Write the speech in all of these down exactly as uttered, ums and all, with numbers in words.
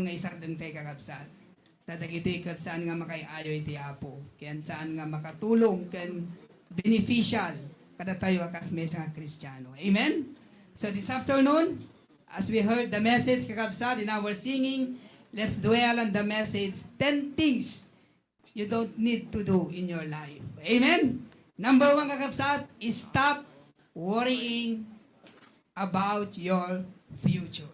nga isardengtay, kakabsat. Ta dagitoy ket saan nga makaay-ayo iti Apo, ken saan nga makatulong ken beneficial kadatayo a kas maysa nga Kristiano. Amen? So this afternoon, as we heard the message, kakabsat, in our singing, let's dwell on the message, ten things you don't need to do in your life. Amen? Number one, kakabsat, is stop worrying about your future.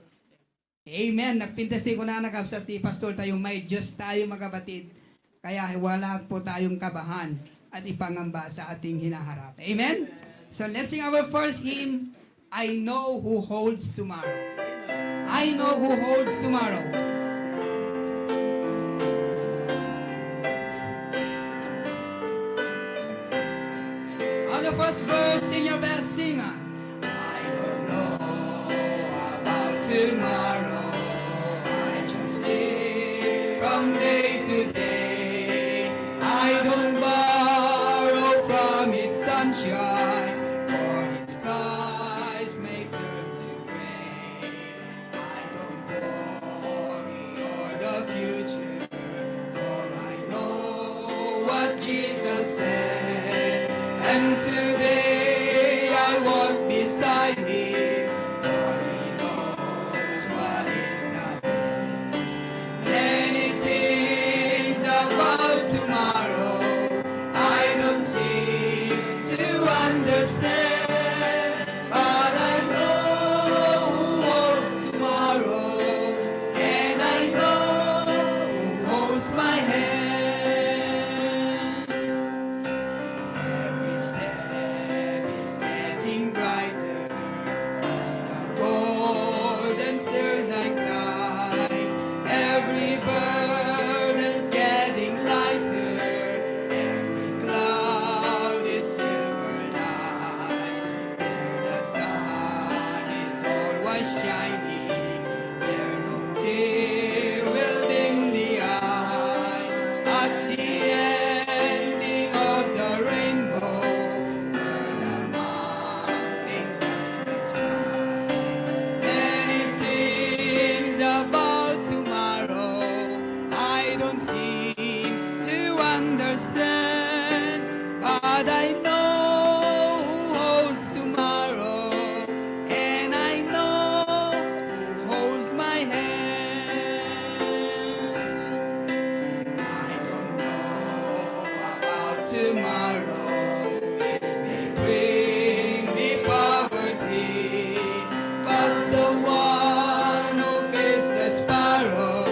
Amen. Nagpintas ti kunana, kabsat, ti pastor tayo, may Diyos tayo, mga kapatid. Kaya wala po tayong kabahan at ipangamba sa ating hinaharap. Amen? So let's sing our first hymn, I Know Who Holds Tomorrow. I Know Who Holds Tomorrow. On the first verse, sing your best singer. I don't know about tomorrow. I just live from day to day. I don't borrow from its sunshine, for its skies may turn to gray. I don't worry o'er the future, for I know what Jesus said. And today I walk beside him, for he knows what is ahead. Many things about tomorrow I don't seem to understand, but I know who holds tomorrow, and I know who holds my hand. Every step is getting brighter as the golden stars I climb. Every burden's getting lighter. Every cloud is silver light. Where the sun is always shining, where no tear will dim the eye. At the ending of the rainbow, where the mountains touch the sky. Many things about tomorrow I don't seem to understand, but I know who holds tomorrow, and I know who holds my hand. I don't know about tomorrow, it may bring me poverty, but the one who feeds the sparrow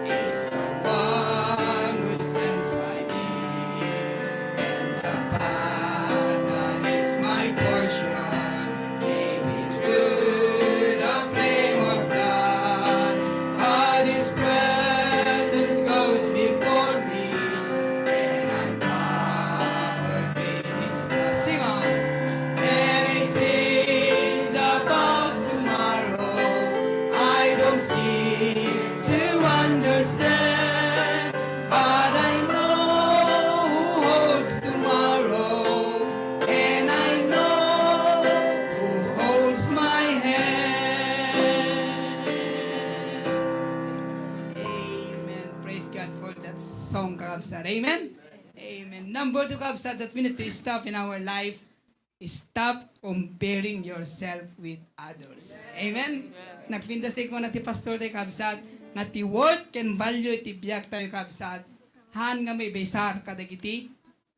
is the one who stands by me. And the path that is my portion may be through the flame or flood, but his presence goes before me, and I'm covered with his blood. Sing on. Many things about tomorrow I don't seem to understand, but I know who holds tomorrow, and I know who holds my hand. Amen. Praise God for that song, kakabsat. Amen. Amen. Number two, kabsat, that we need to stop in our life, stop comparing yourself with others. Amen? Nagpintas ti kunana ti pastor tayo, kabsat, nga ti worth ken value iti biag tayo, kabsat, haan nga maibaisar kadagiti,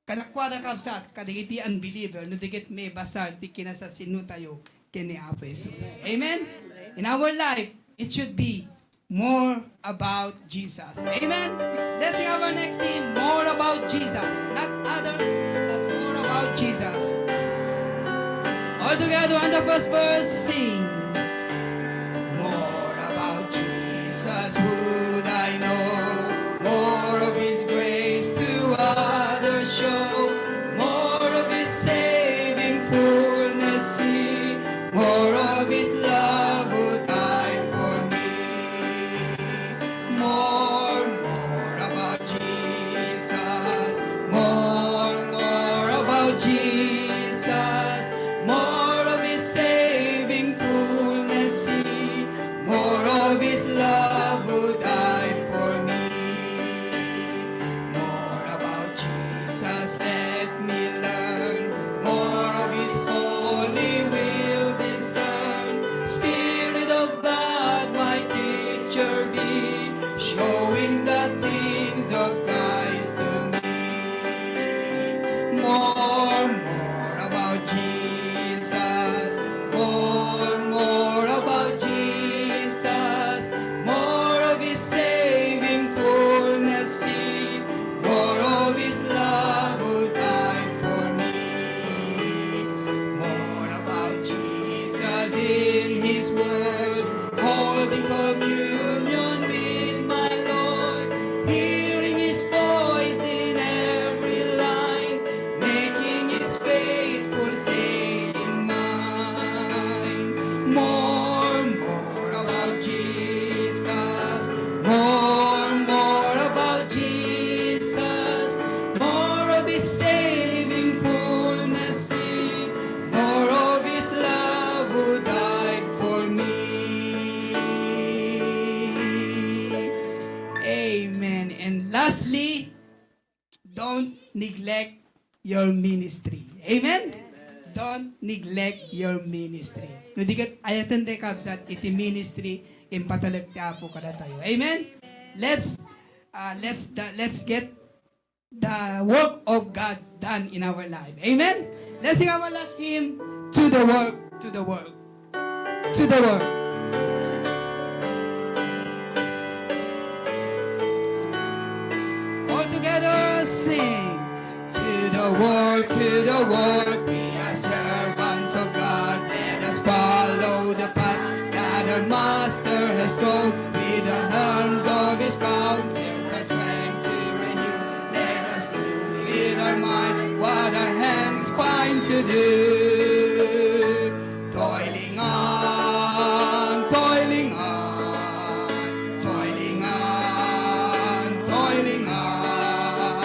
kadakuada, kabsat, kadagiti unbeliever, no di ket maibasar ti kinasasino tayo ken ni Apo Jesus. Amen? In our life, it should be more about Jesus. Amen? Let's sing our next hymn, More About Jesus. Not other, but more about Jesus. All together on the first verse, sing. More about Jesus would I know, more of his grace to others show, more of his saving fullness see, more of his love who died for me. More, more about Jesus. More, more about Jesus. More of his saving fullness see. More of his love who showing the things of Christ to me. More, more about Jesus, more, more about Jesus, more of his saving fullness, see, more of his love who died for me. More about Jesus in his word, holding communion with my Lord, hearing his voice in every line, making its faithful saying mine. More, more about Jesus, more, more about Jesus, more of his saving fullness, see, more of his love who died for me. Amen. And lastly, don't neglect your ministry. Amen? Don't neglect your ministry. No di ket ayatenda, kabsat, iti ministry, impatalek ti Apo kadatayo. Amen? Let's, uh, let's, the, let's get the work of God done in our life. Amen? Let's sing our last hymn, To the Work, to the Work, to the Work. All together sing. To the work, to the work, we are servants of God. Let us follow the path that our Master has shown. With the arms of his counsels, our strength to renew. Let us do with our might what our hands find to do. Toiling on, toiling on, toiling on, toiling on.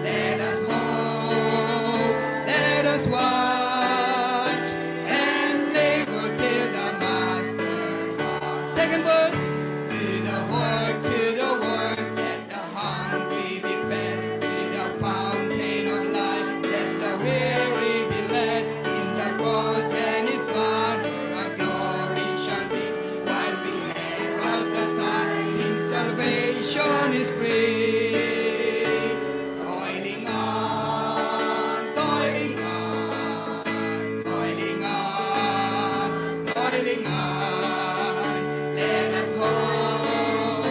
Let us hope, let us watch, and labor till the Master comes. Second verse. To the work, to the work, let the hungry be fed, to the fountain of life, let the weary be led. In the cross and his banner, our glory shall be, while we herald the time in salvation is free. Toiling on, toiling on, toiling on, toiling on. Let us hope,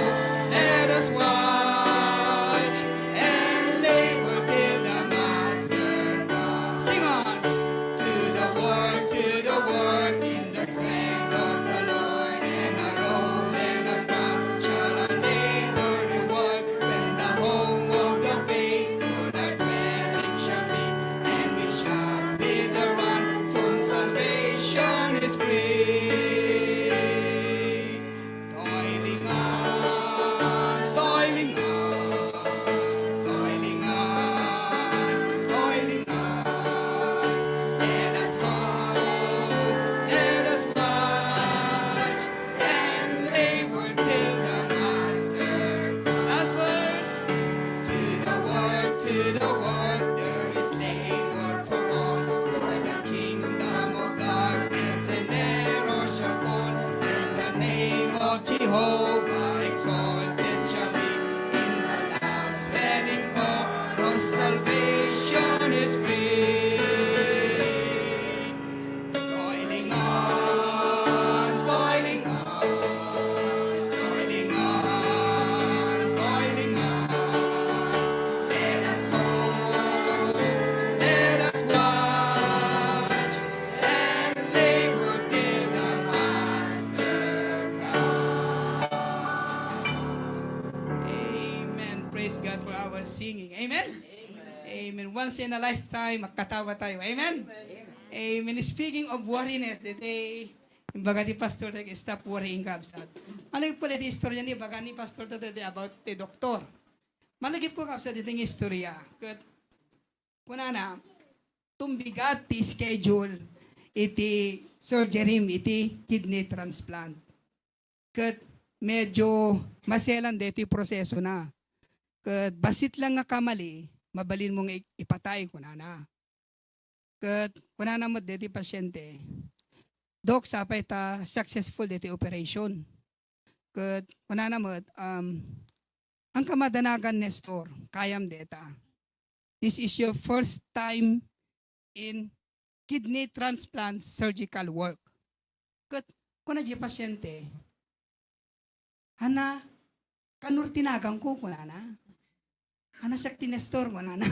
let us watch, and labor till the Master comes. Sing on. To the work, to the work, in the strength of the Lord, and our hope and our crown shall our labor reward. When the home of the faithful our dwelling shall be, and we shall with the run, soon salvation is free. Toiling on, toiling on, toiling on, toiling on. Let us hope, let us watch, and labor till the Master comes. Last verse. To the work, to the work, there is labor for all. For the kingdom of darkness and error shall fall, and the name of Jehovah exalted shall be. In the last dwelling for us salvation is free. Toiling on, toiling on, toiling on, toiling on. Let us hope, let us watch, and labor till the Master comes. Amen. Praise God for our singing. Amen? Amen. Once in a lifetime, magkatawa tayo. Amen? Amen. Speaking of worriness, ditoy, imbaga ti pastor, like, "Stop worrying, kabsat." Ano yung pala di istorya ni, baga ni pastor, dito, about ti doktor. Malagip ko, kabsat, dito yung istorya. Ket, kunana, tumbigat ti schedule iti surgery iti kidney transplant. Ket medyo maselan daytoy prosesona. Ket bassit lang nga kamali, mabalinmo nga i-, ipatay, kunana. Ket kunana met daytoy pasyente, "Dok, sapay ta successful daytoy operation." Ket kunana met, um, Ang kamadanagan, Nestor, kayam deta. This is your first time in kidney transplant surgical work. Ket kuna diay pasyente, "Hana, kanur ti naganko?" kunana. "Hana, siak ti Nestor," kunana.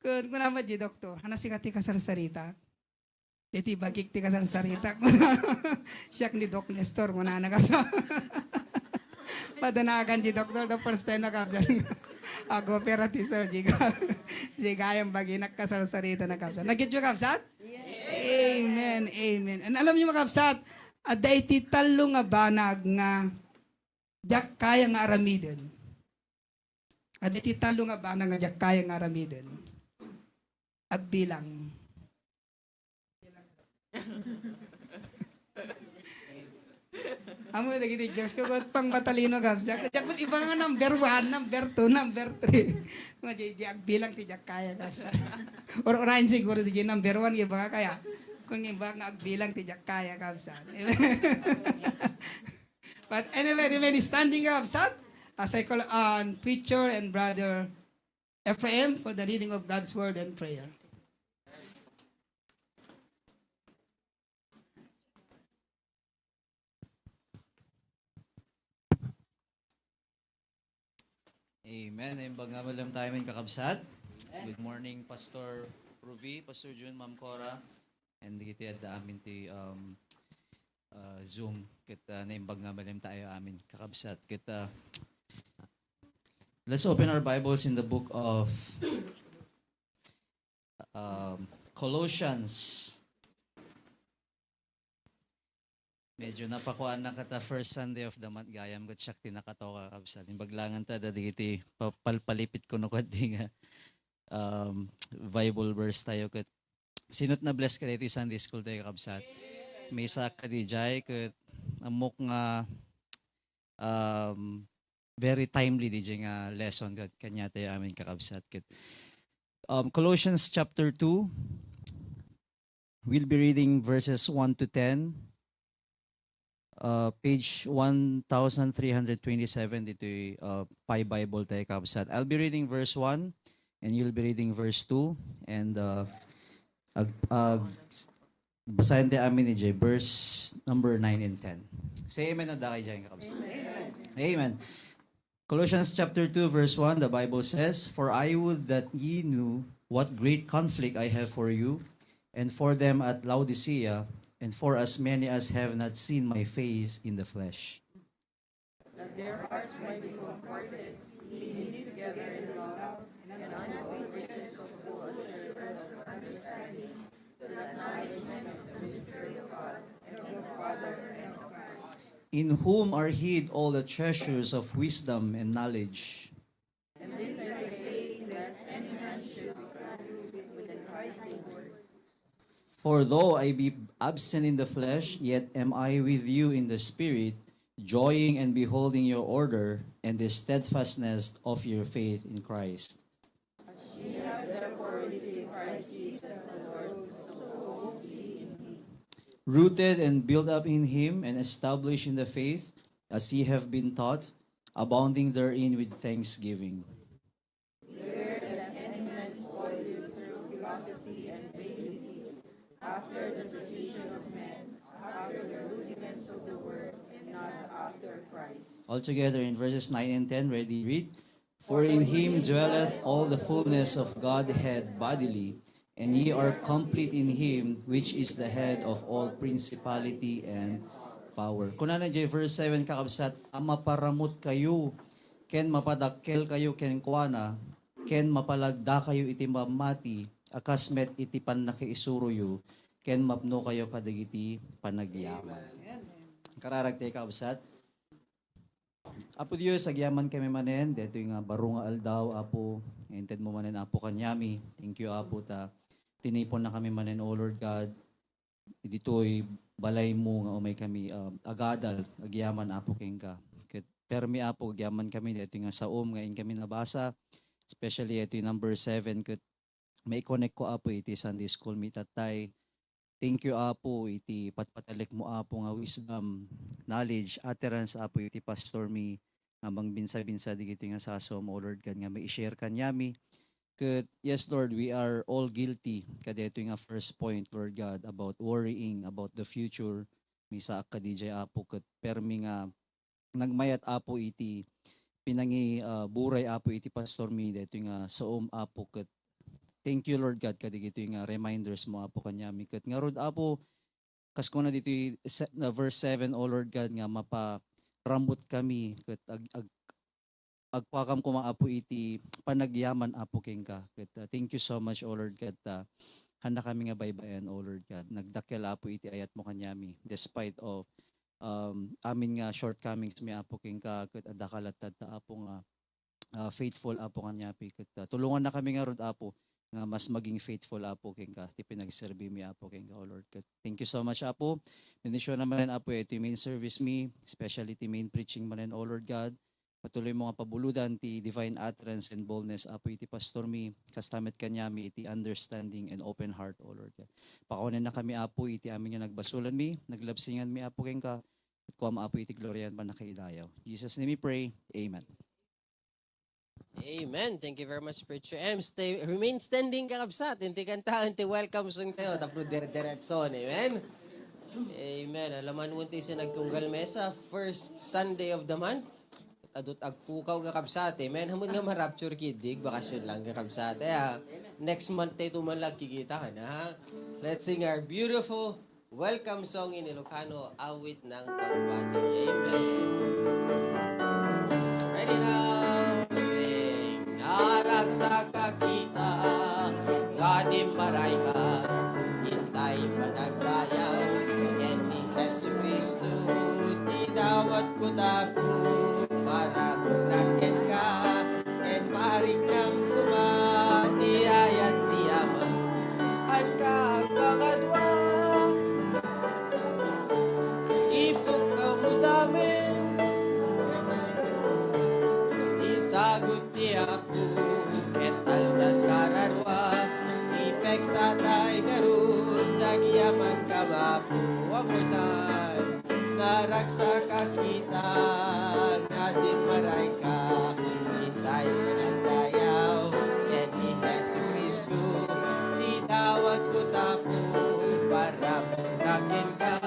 Ket kuna met diay doktor, "Hana, sika ti kasarsaritak?" "Daytoy bagik ti kasarsaritak," kuna. "Siak ni Doc Nestor," kunana, kabsat. Padanagan diay doktor, the first time na, kabsat. Ag-opera ti surgical. Diay gayam baginak kasarsaritana, kabsat. Naggetyo, kabsat? Amen, amen. And alam niyo, mga kabsat, adda iti tallo nga banag nga diak kaya nga aramiden. Adda iti tallo nga banag nga diak kaya nga aramiden. Agbilang. Amo dagiti jokes ko, ket pangmatalino, kabsat. Diak met iba nga number one, number two, number three. Nga di, di agbilang ti diak kaya, kabsat. Or, or siguro di number one, iba nga kaya. Kung iba nga agbilang ti diak kaya, kabsat. But anyway, remain standing, kabsat, as I call on preacher and brother Ephraim for the reading of God's word and prayer. Amen. Naimbag nga malem tayo, amin, kakabsat. Good morning, Pastor Ruby, Pastor Jun, Ma'am Cora, and dagiti adda amin ti, um, uh, Zoom. Ket, uh, naimbag nga malem tayo, amin, kakabsat. Ket, uh, let's open our Bibles in the book of, um, Colossians. Medyo napakuan na kata first Sunday of the month gayam, ket siak ti nakatoka, kabsat. Imbag langen ta dagiti pa-, palpalipit kuno kadi nga, um, Bible verse tayo, ket sinot na bless ka daytoy Sunday school tayo, kabsat. Maysa kadi jay, ket ammok nga, um, very timely di jay nga lesson ket kaniatayo amin, kakabsat. Ket, um, Colossians chapter two, we'll be reading verses one to ten. Uh, page one thousand three hundred twenty-seven ditoy, uh, Pi Bible tayo, kabsat. I'll be reading verse one, and you'll be reading verse two, and, uh, ag-, ag-, basahin tayo amin ni jay, verse number nine and ten. Say amen, no, dakay dyan, kakabsat. Amen. Amen. Colossians chapter two, verse one, the Bible says, "For I would that ye knew what great conflict I have for you, and for them at Laodicea, and for as many as have not seen my face in the flesh." That their hearts might be comforted, being knit together in love, and unto all riches of full assurance of understanding, to the acknowledgement of the mystery of God, and of the Father and of Christ, in whom are hid all the treasures of wisdom and knowledge. And this I say, lest any man should be confounded with enticing words. For though I be absent in the flesh, yet am I with you in the Spirit, joying and beholding your order and the steadfastness of your faith in Christ. As ye have therefore received Christ Jesus the Lord, so walk ye in him. Rooted and built up in him and established in the faith, as ye have been taught, abounding therein with thanksgiving. Beware lest any man spoil you through philosophy and vain deceit, after the tradition of men, after the rudiments of the world, and not after Christ. All together in verses nine and ten, ready, read. "For in him dwelleth all the fullness of Godhead bodily, and ye are complete in him which is the head of all principality and power." Kunana jay verse seven, kakabsat, a maparamutkayo ken mapadakkelkayo kenkuana, ken mapalagdakayo iti pammati a kas met iti pannakaisuroyo, ken mapnokayo kadagiti panagyaman. Kararag tayo, kakabsat. Apo Dios, agyaman kami manen, daytoy nga baro nga aldaw, Apo, nga intedmo manen, Apo, kaniami. Thank you, Apo, ta tiniponnakami manen, O Lord God, ditoy balaymo nga umay kami, um, agadal, agyaman, Apo, kenka. Ket permi, Apo, agyaman kami, daytoy nga saom nga inkami nabasa, especially daytoy number seven, ket maikonnekko, Apo, iti Sunday school mi tattay. Thank you, Apo, iti patpatalekmo, Apo, nga wisdom, knowledge, utterance, Apo, iti pastor mi. nga mangbinsa-binsa dagitoy nga sasaom, O Lord God, nga mai-share kaniami. Ket, yes, Lord, we are all guilty kadaytoy nga first point, Lord God, about worrying about the future. Misaak kadi jay, Apo, ket permi nga nagmayat, Apo, iti pinangi-, ah, buray, Apo, iti pastor mi, daytoy nga saom, Apo, ket thank you, Lord God, kadagitoy nga reminders mo, Apo, kaniami. Ket ngarud, Apo, kas kuna ditoy se-, na verse seven, O Lord God, nga maparambot kami, ket ag-, ag-, agkuakam koma, Apo, iti panagyaman, Apo, kenka. Ket, ah, thank you so much, O Lord God, ta handa kami nga baybay-an, O Lord God. Nagdakkel, Apo, iti ayatmo kaniami, despite of, um, amin nga shortcomings mi, Apo, kenka, ket adda ka latta, Apo, nga, ah, faithful, Apo, kaniami. Ket, ah, tulongannakami ngarud, Apo, nga mas maging faithful, Apo, kenka, ti pinagserbi mi, Apo, kenka, O Lord. Ket thank you so much, Apo. Bendisyona manen, Apo, iti main service mi, especially ti main preaching manen, O Lord God. Patuloy mo nga pabulodan ti divine utterance and boldness, Apo, iti pastor mi, kasta met kaniami iti understanding and open heart, O Lord God. Pakawanennakami, Apo, iti amin nga nagbasolan mi, naglabsingan mi, Apo, kenka, ket kuam, Apo, iti gloria ken pannakaidayaw. Jesus' name we pray. Amen. Amen. Thank you very much, Preacher M. Stay, remain standing, kakabsat. Inti kantaen ti welcome song tayo. Tapno dire-diretson. Amen. Amen. Alaman mo ti sinagtunggal mesa, first Sunday of the month. Adut agpukaw, kakabsat. Amen. Hamun nga ma-rapture kidig, bakasyon lang, kakabsat. Eh, ah, next month tayo tuman lang kikita ka na, ha? Let's sing our beautiful welcome song in Ilocano, Awit ng Pagbati. Amen. Ready now? Sing. Naragsak a kita, nga dimmaray ka, intay panagdayaw, ken ni Jesu-Cristo, ti dawat ko tapu, para kunak kenka, ken mariknam koma, ti ayan ti Ama, anka agpangadua. Ipukkaw mo tamen. Ti sagut ti Apo, ket aldaw kararua. Ipeksa tay ngarud, agyaman ka, Apo. One more time. Naragsak a kita, nga dimmaray ka. Intay panagdayaw, ken ni Jesu-Cristo, ti dawat ko tapu, para muraken ka,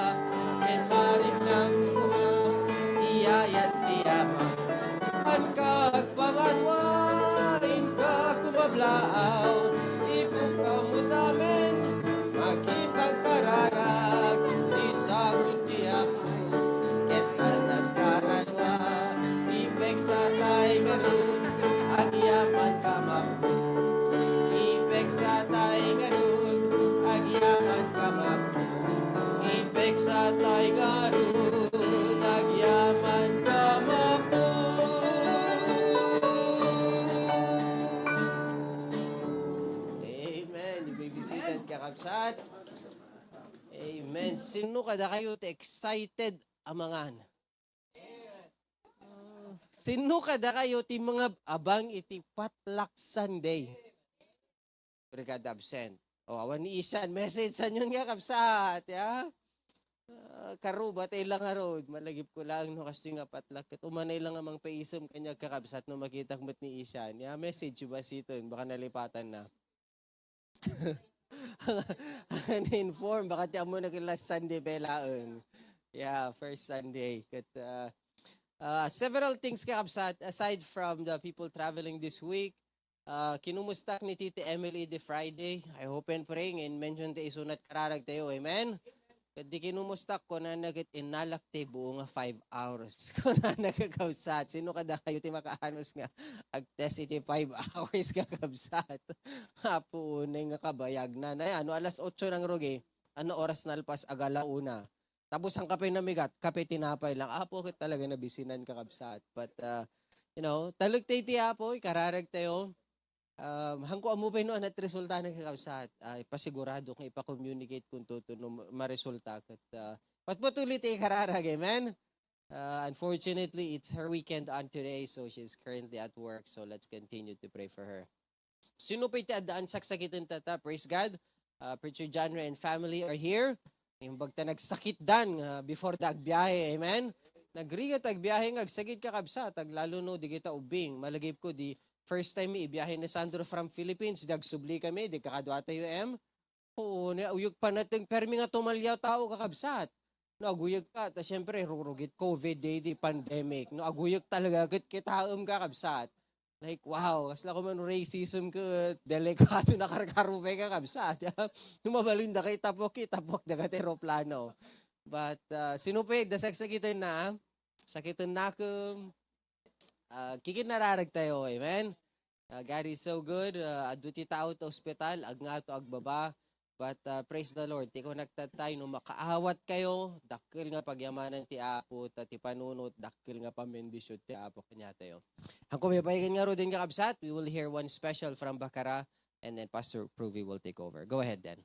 ken mariknam koma, ti ayat ti Ama. Anka agpangadua, inka kumablaaw, ipukkaw mo tamen, makipagkararag, ti sagut ti Apo, ket aldaw kararua, ipeksa tay ngarud, agyaman ka, Apo. Ipeksa tay ngarud, agyaman ka, Apo. Ipeksa tay ngarud, agyaman ka, Apo. Amen. You may be seated, kakabsat. Amen. Sino kadakayo ti excited a mangan? Sino kadakayo ti mangab-abang iti Potluck Sunday? Brigada absent. O, awan ni Isan. Message sa inyo nga, kabsat, ya? Ah, karuba, tay lang ngarud. Malagip ko lang, no, kastoy nga potluck. Ket umanay lang nga mangpaisem kaniak, kakabsat, no makitak met ni Isan. Ya, message ba siton? Baka nalipatan na. Ang inform, baka ti ammo na ket last Sunday pay laeng. Yeah, first Sunday. Ket, uh, uh, several things, kakabsat, aside from the people traveling this week, uh, kinumustak ni Tita Emily the Friday. I hope and pray nga in-mention ti isunat kararag tayo. Amen? Ket di kinumustak, kunana ket innalak ti buo nga five hours. Kunana, kakabsat, sino kadakayo ti makaanus nga agtest iti five hours, kakabsat? Apo, unay nga kabayag na. Na, ano, alas otso nang rugi, ano oras nalpas? Agala una. Tapos ang kape namigat, kape tinapay lang. Apo, ket talaga nabisinan, kakabsat. But, uh, you know, talek tayo ti Apo, ikararag tayo. Um, hangko ammo pay no anat resulta na, kakabsat. Ah, ipasigurado nga ipa-communicate kun tuto no ma-, maresulta ket, ah, patpatuloy ti ikararag, amen? Uh, unfortunately, it's her weekend on today, so she's currently at work. So let's continue to pray for her. Sino pay ti addaan saksakiten tatta? Praise God. Uh, Preacher John Ray and family are here. Imbag ta nagsakitdan nga before da agbiahe. Amen? Nagrigat agbiahe nga agsakit, kakabsat, aglalo no di kita ubbing. Malagipko di first time mi ibiahe ni Sandro from Philippines, di agsubli kami, di kakaduatayo, em. Oo, ni uyek panateng permi nga tumalya tao, kakabsat. No, aguyek ka, ta siyempre, rurugit covid, di, di pandemic. No, aguyek talaga, ket kitaem, kakabsat. Like, wow, kasla ko man racism ket delikado na karkarupay, kakabsat. No, mabalin da kay tapok, tapok daga ti eroplano. But, uh, sinupit, da saksakiten na, sakiten na kem, uh, kikinararag tayo, amen? Uh, God is so good. Uh, adu ti tao ta ospital, agngato, agbaba. But, uh, praise the Lord. Ti kunak tattay, no makaawat kayo, dakkel nga pagyamanan ti Apo, ta ti panunot, dakkel nga pamendisyon ti Apo kaniatayo. Ang kumipaigan nga rudin nga kabsat, we will hear one special from Bacara, and then Pastor Pruvi will take over. Go ahead, then.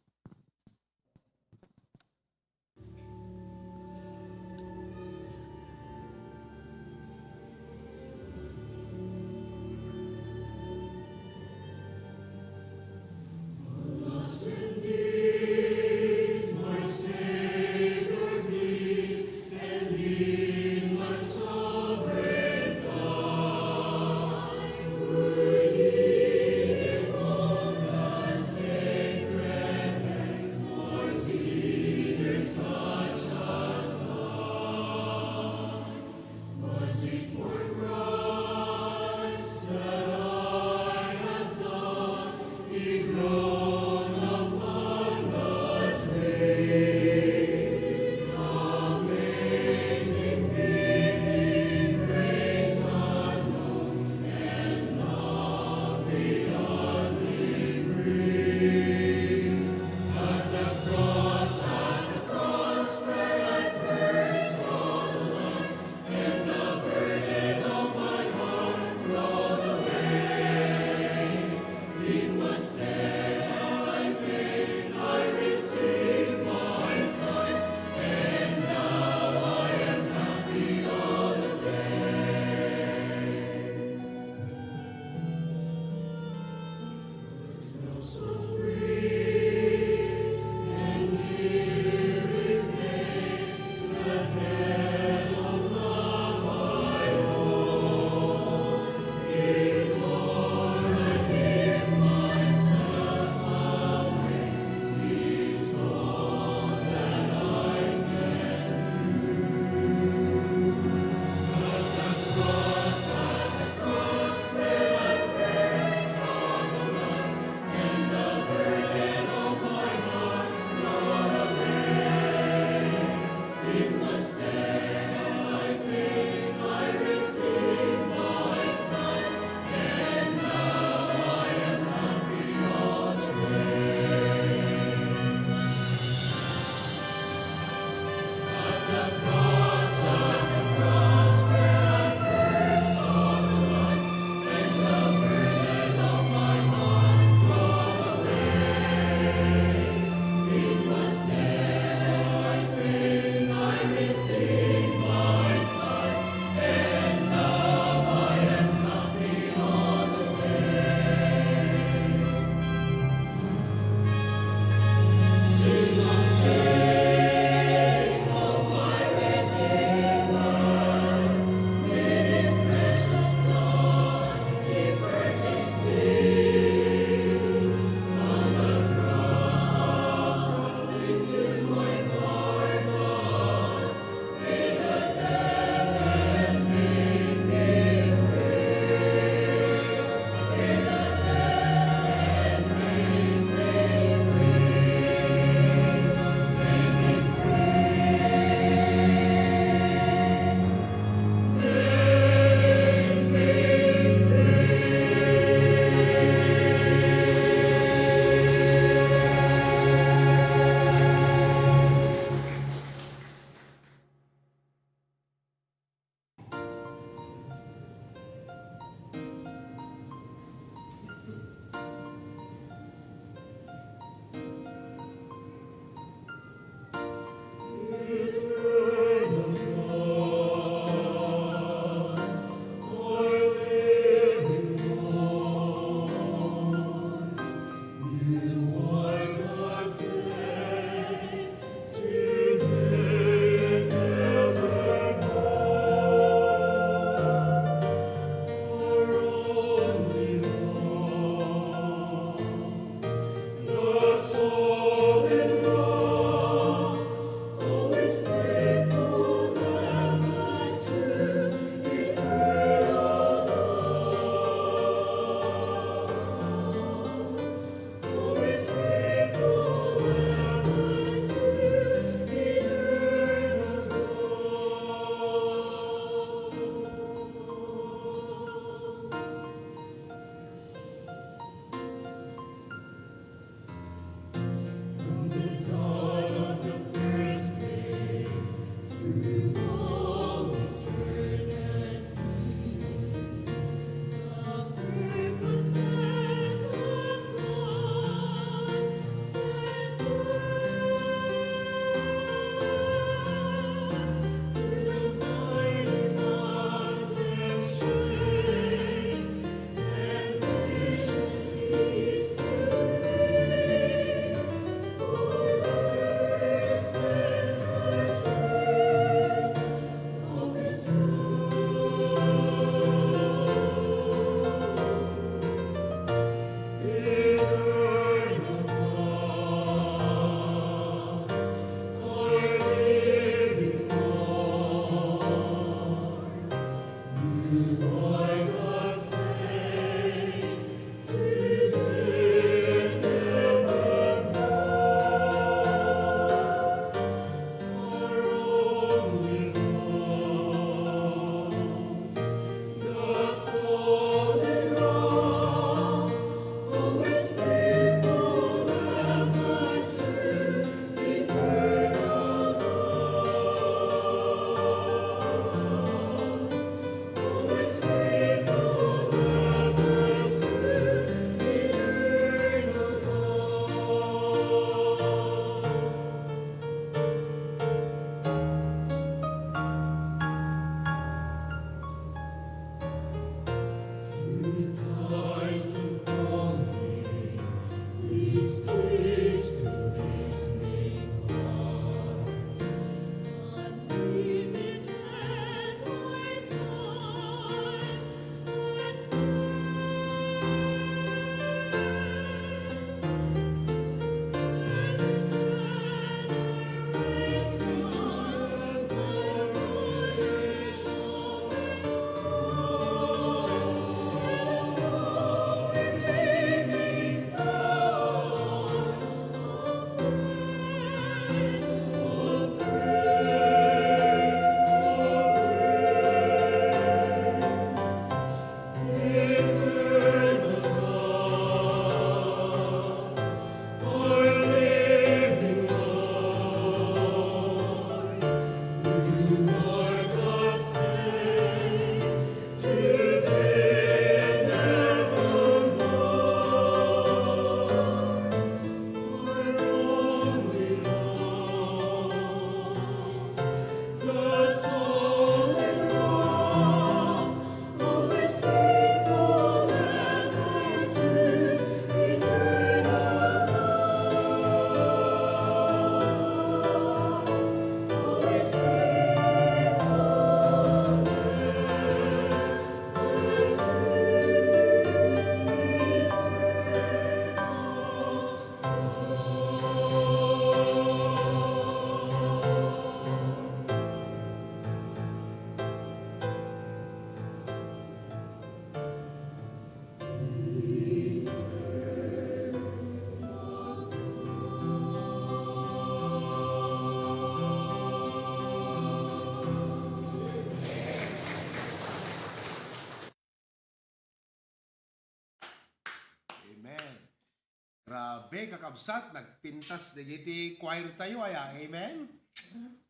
Grabe, kakabsat, nagpintas dagiti choir tayo, aya, amen?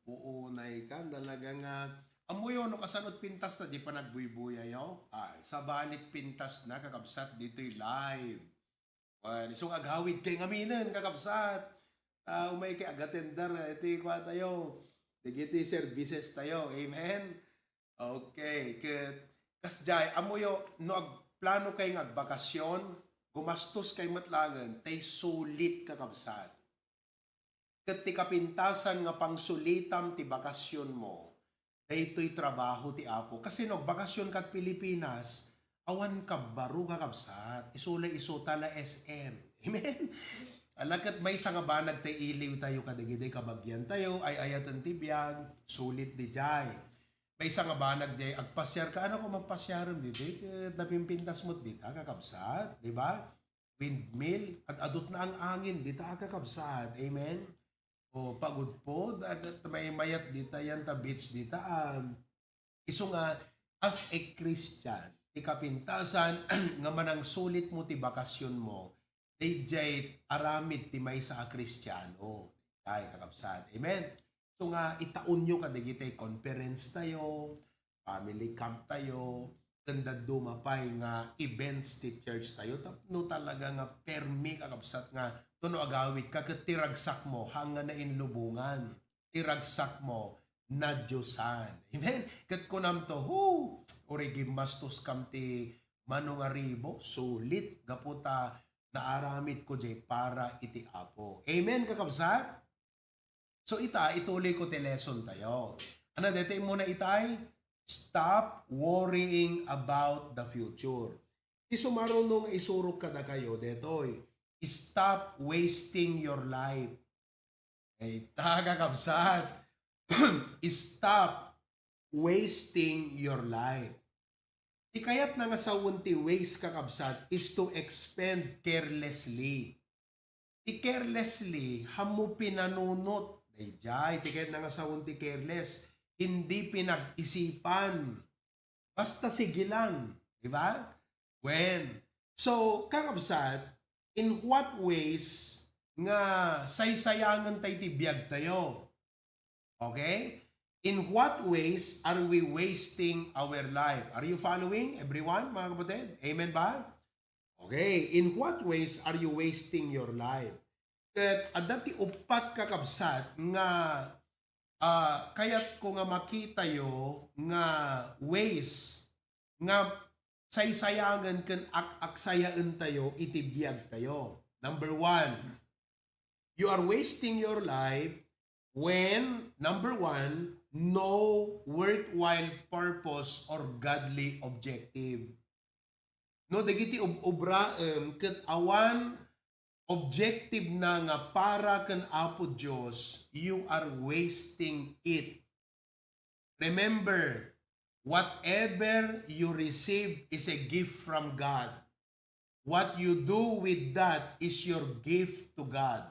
Uunay ka, talaga nga, ammoyo, no, kasano ti pintas na, di pa nagbuybuyayo? Ay, sabali ti pintas na, kakabsat, ditoy live. Wen, isu nga agawid kay ngaminen, kakabsat. Ah, umay kay agatender, iti kua tayo, dagiti services tayo, amen? Okay, ket kasdiay, ammoyo, no agplano kay nga agbakasyon, gumastos kay met laengen, tay sulit, kakabsat. Ket ti kapintasan nga pangsulitam ti bakasionmo, daytoy trabaho ti Apo. Kasi no agbakasion kad Pilipinas, awan kabbaro, kakabsat. Isu la, isu ta la S M. Amen? Ala, ket maysa nga banag tay iliw tayo kadagiti kabagian tayo, ay-ayaten ti biag, sulit didiay. Maysa nga banag diay, agpasiar ka, ano ko magpasiarem didi? Ket napimpintas met dita, kakabsat, di ba? Windmill, ad-adut na ang angin dita, kakabsat. Amen? O, pagudpod, agat may mayat dita, yan ta beach dita, ah. Isu nga, as a Christian, ti kapintasan nga manangsulit mo ti bakasion mo, daydiay aramid ti maysa a Kristiano. Ay, kakabsat. Amen. So nga, itaonyo kadagiti conference tayo, family camp tayo, ken dadduma pay nga events ti church tayo, tapno talaga nga permi, kakabsat, nga tuno agawid ka, ket ti ragsakmo, haan nga nainlubongan. Ti ragsakmo, nadiosan. Amen? Ket kunamto, "Hu, uray gimmastoskam ti mano nga ribo, sulit, gapu ta naaramidko jay para iti Apo." Amen, kakabsat? So ita, ituloy ko ti lesson tayo. Ano, daytoy muna itay? Stop worrying about the future. Ti sumaruno nga isurok kadakayo, daytoy, stop wasting your life. Ay, ta, kakabsat. Stop wasting your life. Ti kayatna nga sawen ti waste, kakabsat, is to expend carelessly. Ti carelessly, hammo pinanunot. Daydiay, ti kayatna nga sawen ti careless, hindi pinag-isipan. Basta sige lang, di ba? Wen. So, kakabsat, in what ways nga saysayangen tay ti biag tayo? Okay? In what ways are we wasting our life? Are you following, everyone, mga kapatid? Amen ba? Okay. In what ways are you wasting your life? Ket adda ti uppat, kakabsat, nga, ah, kayatko nga makitayo nga ways nga saysayangen ken ak-aksayaentayo iti biagtayo. Number one, you are wasting your life when, number one, no worthwhile purpose or godly objective. No, dagiti ob-, obraem ket awan objective na nga para ken Apo Dios, you are wasting it. Remember, whatever you receive is a gift from God. What you do with that is your gift to God.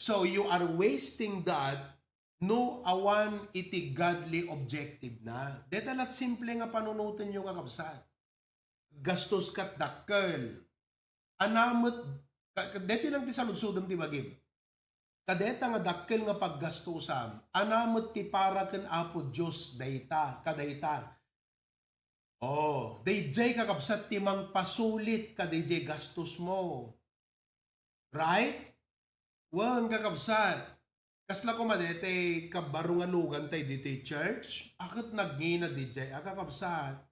So, you are wasting that no awan iti godly objective na. Deta lat simple nga panunotenyo, kakabsat. Gastos kat dakkel. Anamet, ka-, ka-, deti lang ti saludsodem ti bagim. Kadeta nga dakkel nga paggastosam, anamet ti para ken Apo Dios dayta, kadayta. Oh, daydiay, kakabsat, ti mangpasulit kadaydiay gastosmo. Right? Wen, kakabsat. Kasla koma daytay kabbaro nga lugan tay ditoy church? Aket nagngina daydiay, a, kakabsat.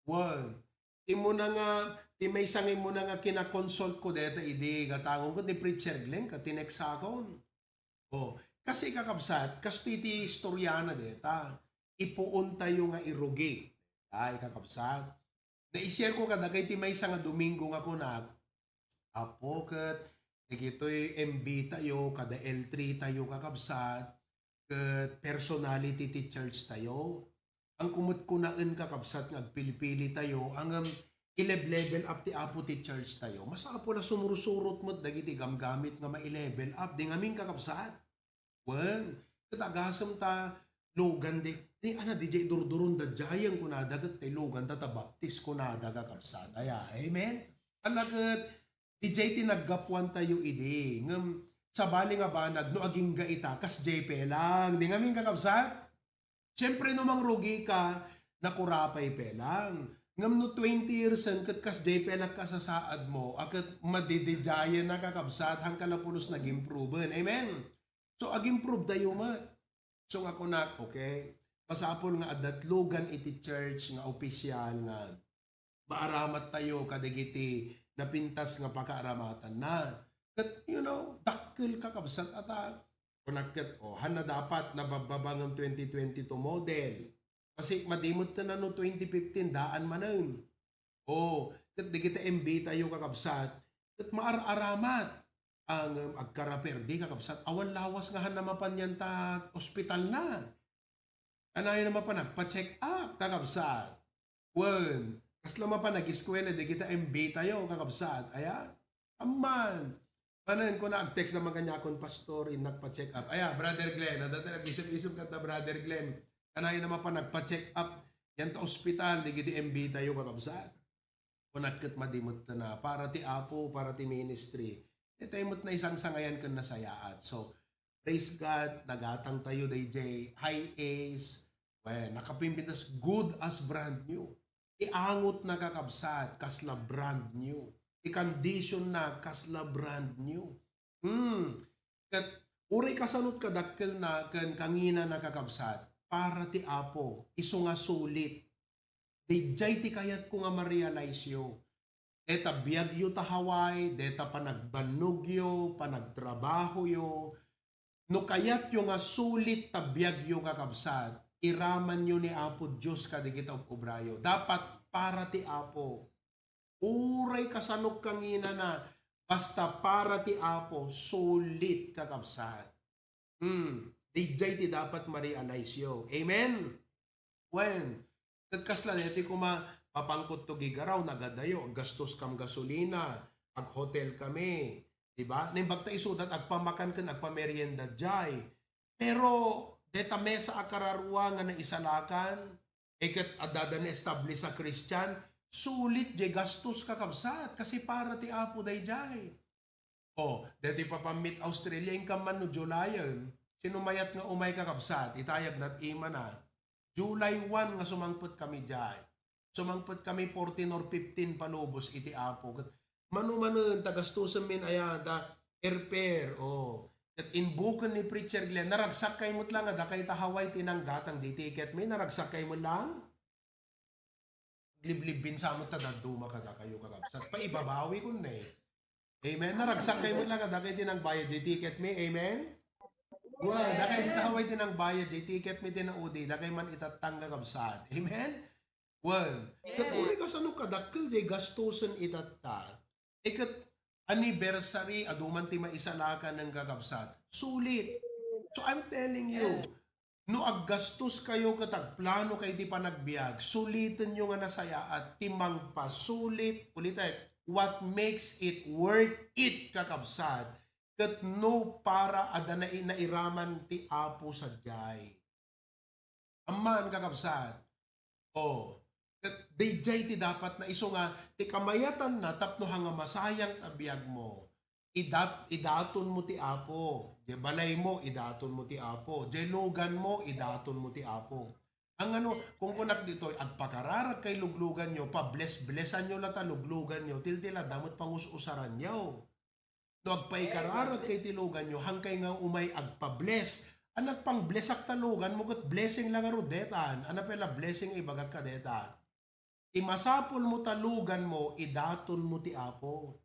Wen. Immuna nga, ti maysa nga immuna nga kina-consult ko dayta idi gatangon ko ni Preacher Glenn, ket tineksakon. Oh, kasi, kakabsat, kastoy ti istoriana dayta. Ipuon tayo nga irugi. Ay, kakabsat. Naisir ko kadagiti maysa nga Domingo nga kunak, Apo, ket dagitoy M B tayo, kada L three tayo, kakabsat, ket personality ti church tayo. Ang kumut kunaen, kakabsat, nga agpilpili tayo, ngem i-level up ti Apo ti church tayo. Mas apo la sumursurot met dagiti gamgamit nga ma-level up. Di ngamin, kakabsat. Wen, ket agasem ta lugan di, di, ana, di jay durduron da jayen kunada, ket tay lugan ta, ta baptis kunada, kakabsat. Aya, amen? Ala ket, Idiay ti naggapuan tayo idi. Ngem sabali nga banag no agingga ita, kasdiay pay lang. Di ngamin, kakabsat? Siyempre, no mangrugi ka, nakurapay pay lang. Ngem no twenty years en, ket kasdiay pay lang kasasaad mo, a ket madididiayen na, kakabsat, hangka na pulos nag-improven. Amen? So, ag-improve tayo met. So, nga kunak, okay, masapul nga adda ti lugan iti church nga opisyal nga maaramat tayo kadagiti napintas nga pakaaramatanna. Ket, you know, dakkel, kakabsat, ata. Kunak ket, oh, hanna dapat nababbaba ngem twenty twenty-two model. Kasi madi met no twenty fifteen, daan manen. Oh, ket dagiti M B tayo, kakabsat, ket maar-aramat. Ah, ngem agkaraperdi, kakabsat, awan lawas nga hanna mapan yan ta ospital na. Kanayon a mapan nagpa-check up, kakabsat. Wen, kasla mapan nag-eskwela dagiti M B tayo, kakabsat. Aya? Amman. Manen, kuna ag-text naman kaniakon, "Pastor, innak pa-check up." Aya, Brother Glenn, adda ti nag-isip-isip kanta, Brother Glenn. Kanayon a mapan nagpa-check up yan ta ospital, dagiti M B tayo, kakabsat. Kunak ket madi met na para ti Apo, para ti ministry. Dayta met naisangsangayan ken nasayaat. So, praise God, nagatang tayo dayjay high ace. Well, nakapimpintas, good as brand new. Ti angot na, kakabsat, kasla brand new. Ti condition na, kasla brand new. Hmm. Ket uray kasano ti kadakkel na ken kangina na, kakabsat, para ti Apo, isu nga sulit. Dayjay ti kayatko nga ma-realize yo. Deta biagyo ta Hawaii, deta panagbannogyo, panagtrabahoyo, no kayatyo nga sulit ta biagyo, kakabsat, iramanyo ni Apo Dios kadagiti ob-obrayo. Dapat para ti Apo. Uray kasano kanginana, basta para ti Apo, sulit, kakabsat. Hmm, dayjay ti dapat ma-realize yo. Amen? Wen, ket kasla daytoy koma, papangkot to Gigaraw, nagadayo, aggastos kam gasolina, aghotel kami, di ba? Naimbag ta isudat, agpamakan ken agpamerienda jay. Pero deta mesa a kararua nga naisalakan, e ket adda da na-establish a Christian, sulit jay gastos, kakabsat, kasi para ti Apo dayjay. Oh, deti papammit Australia, inka man no Julayen. Sino mayat nga umay, kakabsat? Itayag nat imana. July one nga sumangpet kami jay. Sumangpet kami fourteen or fifteen palubos iti Apo. Ket mano-manen, ta gastusen min aya, da airfare, oh. Ket inbuken ni Preacher Glenn, naragsak kay met lang nga dakay ta Hawaii ti nanggatang di ticket mi, naragsak kay met lang? Liblibbin sa met ta dadduma kadakayo, kakabsat. Paibabawi kun ne. Amen? Naragsak kay met lang nga dakay ti nangbayad di ticket mi. Amen? Wa, dakay ti Hawaii ti nangbayad di ticket mi ti naudi. Dakay man itattang, kakabsat. Amen? Wen, ket Amen. Uray kasano kadakkel jay gastusen itatta. E ket anniversary, adu man ti maisalakan, kakabsat. Sulit. So, I'm telling you, no aggastos kayo ket agplano kay ti panagbiag, sulitenyo nga nasayaat ti mangpasulit, ulitek, what makes it worth it, kakabsat, ket no para adda nai-, nairaman ti Apo sadiay. Amman, kakabsat. Oh, ket dayjay ti dapat na isu nga ti kamayatanna tapno ha nga masayang a biagmo, idat-, idatonmo ti Apo. Di balaymo, idatonmo ti Apo. Di luganmo, idatonmo ti Apo. Ang ano, kung kunak ditoy, agpakararag kay lugluganyo, pables-blesanyo la ta lugluganyo, tiltila da met pangus-usaranyo. No agpaikararag kay ti luganyo, hankay nga umay agpa-bless. Anak pang blessak ta luganmo ket blessing lang a rudetan. Ana pay la blessing a ibagak kadeta. Ti masapulmo ta luganmo, idatonmo ti Apo.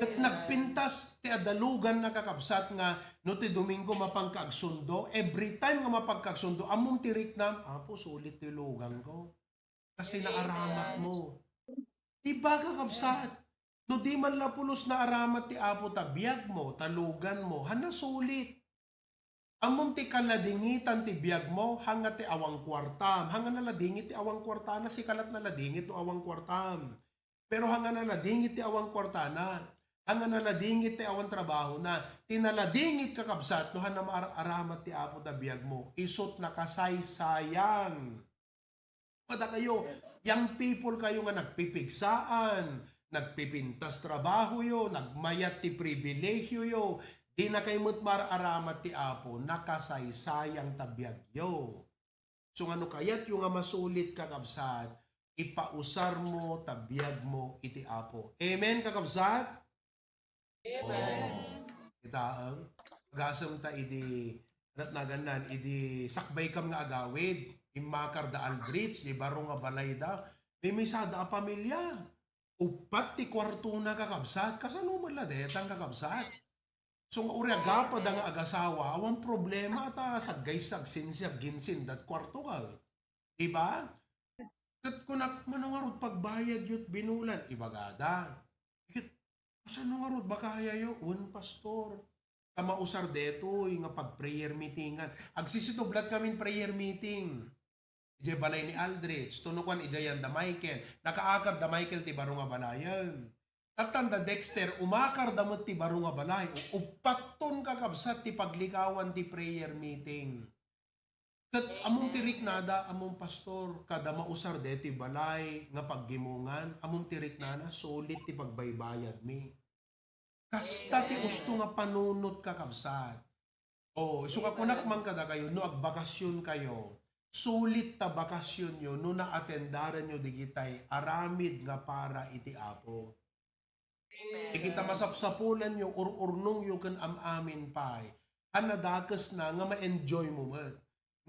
Ket nagpintas ti adda lugan, kakabsat, nga no ti Domingo mapanka agsundo, every time nga mapanka agsundo, ammom ti riknam, "Apo, sulit ti luganko." Kasi naaramatmo. Diba, kakabsat? No di man la pulos naaramat ti Apo ta biagmo, ta luganmo, han nasulit. Ammom ti kaladingitan ti biagmo, hanga ti awan kuartam, hanga naladingit ti awan kuartana, sika lat naladingit no awan kuartam. Pero hanga naladingit ti awan kuartana, hanga naladingit ti awan trabahona, ti naladingit, kakabsat, no han namaar-aramat ti Apo ta biagmo, isut nakasaysayang. Kadakayo, young people kayo nga nagpipigsaan, nagpipintas trabahoyo, nagmayat ti pribilehiyoyo, dinakayo met mar-aramat ti Apo, nakasaysayang ta biagyo. So, nga no kayatyo nga masulit, kakabsat, ipausarmo ta biagmo iti Apo. Amen, kakabsat? Amen. Oo. Kitaem, agasem ta idi, anat nagannan, idi sakbaykam nga agawid, immakar da Aldrich, di baro nga balayda, mimisada a pamilya. Uppat ti kuartona, kakabsat. Kasano met la detang, kakabsat? So, nga uray agapada nga agasawa, awan problema ta saggaysag, sinsiag, ginsin, dat kuarto ka. Di ba? Ket kunak, "Mano ngarud pagbayad yo't binulan?" Ibagada. Ket, "Kasano ngarud, bakayayo?" "Wen, pastor. Ta mausar detoy nga pag-prayer meetingan." Agsisitublat kamin prayer meeting. Idiay balay ni Aldrich, tunukan idiay yan da Michael. Nakaakar da Michael ti baro nga balayen. Tattan da Dexter, umakar da met ti baro nga balay. U-, uppatton, kakabsat, ti paglikawan ti prayer meeting. Ket ammom ti riknada, ammom, pastor, kada mausar detoy balay nga paggimongan, ammom ti riknana, sulit ti pagbaybayadmi. Kasta ti usto nga panunot, kakabsat. O, isu nga kunak man kadakayo, no agbakasionkayo, sulit ta bakasionyo no naatendaranyo digitay aramid nga para iti Apo. Amen. Dagita masapsapulanyo, ur-urnongyo ken am-amin pay a nadakesna nga ma-enjoymo met.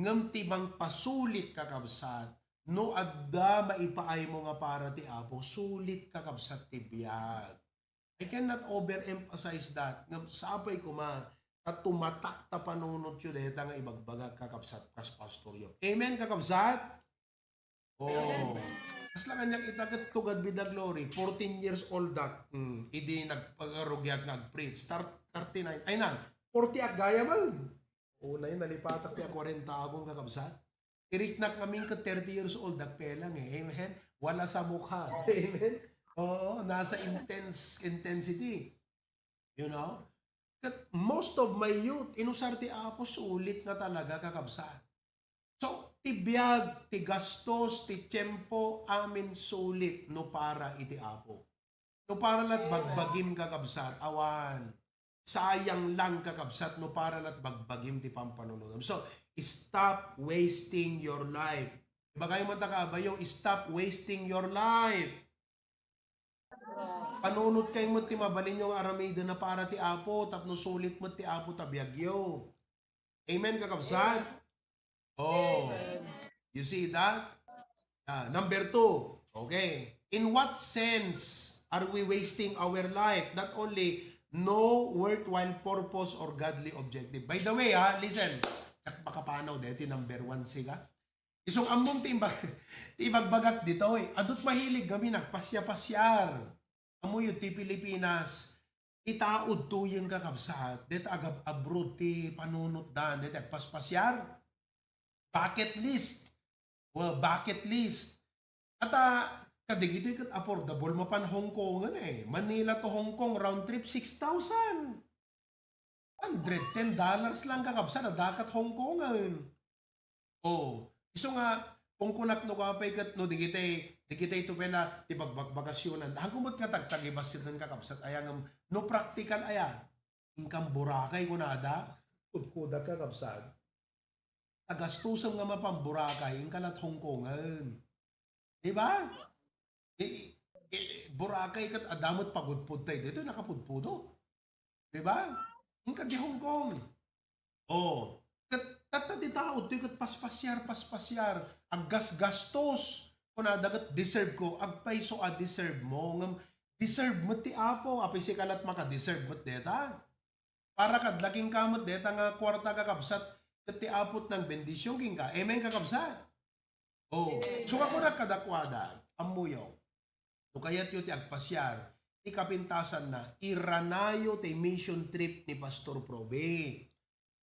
Ngem ti mangpasulit, kakabsat, no adda maipaaymo nga para ti Apo, sulit, kakabsat, ti biag. I cannot overemphasize that. Ngem sapay koma ta tumatak ta panunotyo dayta nga ibagbagak, kakabsat, kas pastoryo. Amen, kakabsat? Oh. Kasla kaniak ita ket to God be the glory. Fourteen years old ak. Hmm, idi nagpagarugiak nga agpreach. Tar-, thirty-nine. Ay, nan, forty ak gayam. Unay, nalipatak ti a kwarenta akon, kakabsat. Iriknak ngamin ket thirty years old, dagpelang eh. Amen? Wala sa mukha. Amen? Oo, nasa intense, intensity. You know? Ket most of my youth, inusar ti Apo, sulit nga talaga, kakabsat. So, ti biag, ti gastos, ti tiempo, amin sulit no para iti Apo. No para lat bagbagim, kakabsat, awan. Sayang lang, kakabsat, no para lat bagbagim ti pampanunotem. So, stop wasting your life. Ibagay mo ta kabayo, stop wasting your life. Panunot kay mo ti mabalinyo nga aramiden na para ti Apo, tapno sulit mo ti Apo ta biagyo. Amen, kakabsat? Oh. Amen. You see that? Ah, number two, okay. In what sense are we wasting our life? Not only no worthwhile purpose or godly objective. By the way, ha, listen. Ket makapanaw deti number one, siga. Isung ammom ti imbag-, ti ibagbagak ditoy. Adut mahilig kami nagpasya-pasyar. Ammoyo ti Pilipinas, itaod tuyen, kakabsat, deta agab-, abroad ti panunotdan, deta agpaspasyar. Bucket list. Well, bucket list. Ata, kadagitoy ket affordable mapan Hong Kongen eh. Manila to Hong Kong, round trip, six thousand. Hundred ten dollars lang, kakabsat, adda kat Hong Kongen. Oh, isu nga, kung kunak no kapay ket no digitay, digitay to pela, ti bagbakbakasyonan. Hagumet nga tagtagibasyonan, kakabsat, aya ngem, no practical aya. Inkam Boracay kunada, kudkudak, kakabsat. Agastusem nga mapan Boracay, inka lat Hong Kongen. Di ba? Eh, eh, Boracay ket adda met pagudpod tayo dito, nakapudpudo. Di ba? Inka di Hong Kong. Oh, ket tatta ti tao, toy ket paspasyar, paspasyar. Aggasgastos. Kunada ket deserve ko, agpayso a deserve mo, ngem deserve met ti Apo, apay sika lat maka-deserve met deta. Para kadlaking kamet deta nga kuarta, kakabsat, ket ti Apo ti nangbendision kenka. Amen, kakabsat? Oh, amen. So, kakunak kadakuada, ammoyo, no kayatyo ti agpasiar, ti kapintasanna, iranayo ti mission trip ni Pastor Probe.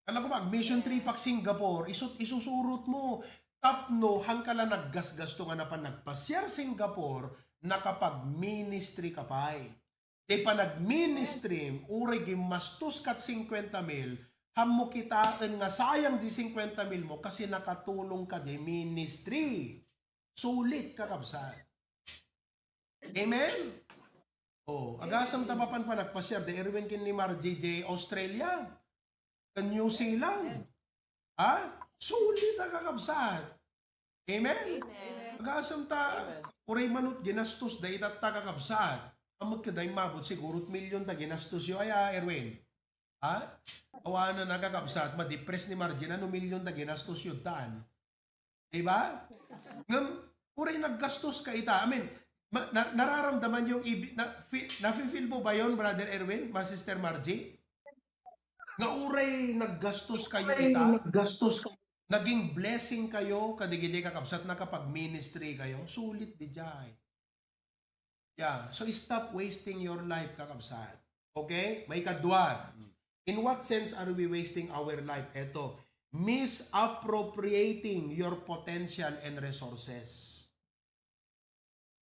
Kano koma, mission trip ak Singapore, isut-, isusurot mo, tapno, hangka la naggasgasto nga napan nagpasiar Singapore, nakapag-ministry ka pay. Ti panagministrim, uray gimmastos kat singkwenta mil, hammo kitaen nga sayang di singkwenta mil mo kasi nakatulong ka di ministry. Sulit, kakabsat. Amen? Oh, agasem ta mapan pa nagpasiar da Erwin ken ni Margie diay Australia, ken New Zealand. Ha? Sulit a kakabsat. Amen? Agasem ta, uray manut ginastos da itatta kakabsat. Amek kada immabot siguro milyon ta ginastos yo aya, Erwin. Ha? Awanen a kakabsat, madipres ni Margie no milyon ta ginastos yo tan. Diba? Ngem, uray naggastos ka ita. I mean, ma-, na-, nararamdaman yung ibi-, na-, fi-, nafe-feel mo ba yon, Brother Erwin, ma Sister Margie? Nga uray naggastos kayo ita, naging blessing kayo, kadigidi kakabsat, nakapag-ministry kayo, sulit di jay. Yeah, so stop wasting your life, kakabsat. Okay? May kadwa. In what sense are we wasting our life? Eto, misappropriating your potential and resources.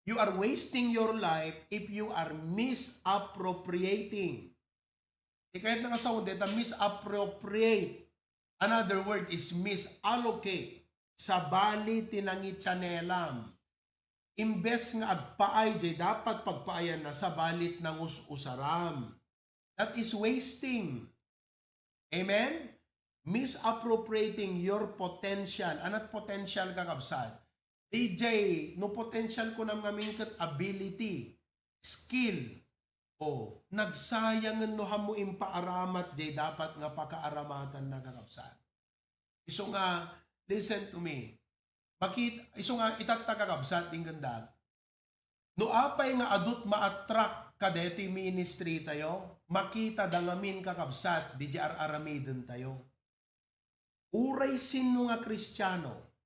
You are wasting your life if you are misappropriating. Ikayat na nga sound, deta misappropriate. Another word is misallocate. Sabali ti nangitianelam. Imbes nga agpaay jay dapat pagpaayanna, sabalit nangus-usaram. That is wasting. Amen? Misappropriating your potential. Anat potential, kakabsat? D J, no potential ko nam ngamin ket ability, skill. O, nagsayangen no hammo impaaramat jay dapat nga pakaaramatanna, kakabsat. Isu nga, listen to me. Makit-, isu nga, itatta, kakabsat, dinggendak. No apay nga adut ma-attract kadaytoy ministry tayo, makita da ngamin, kakabsat, di ar-aramiden tayo. Uray sinno nga Kristiano,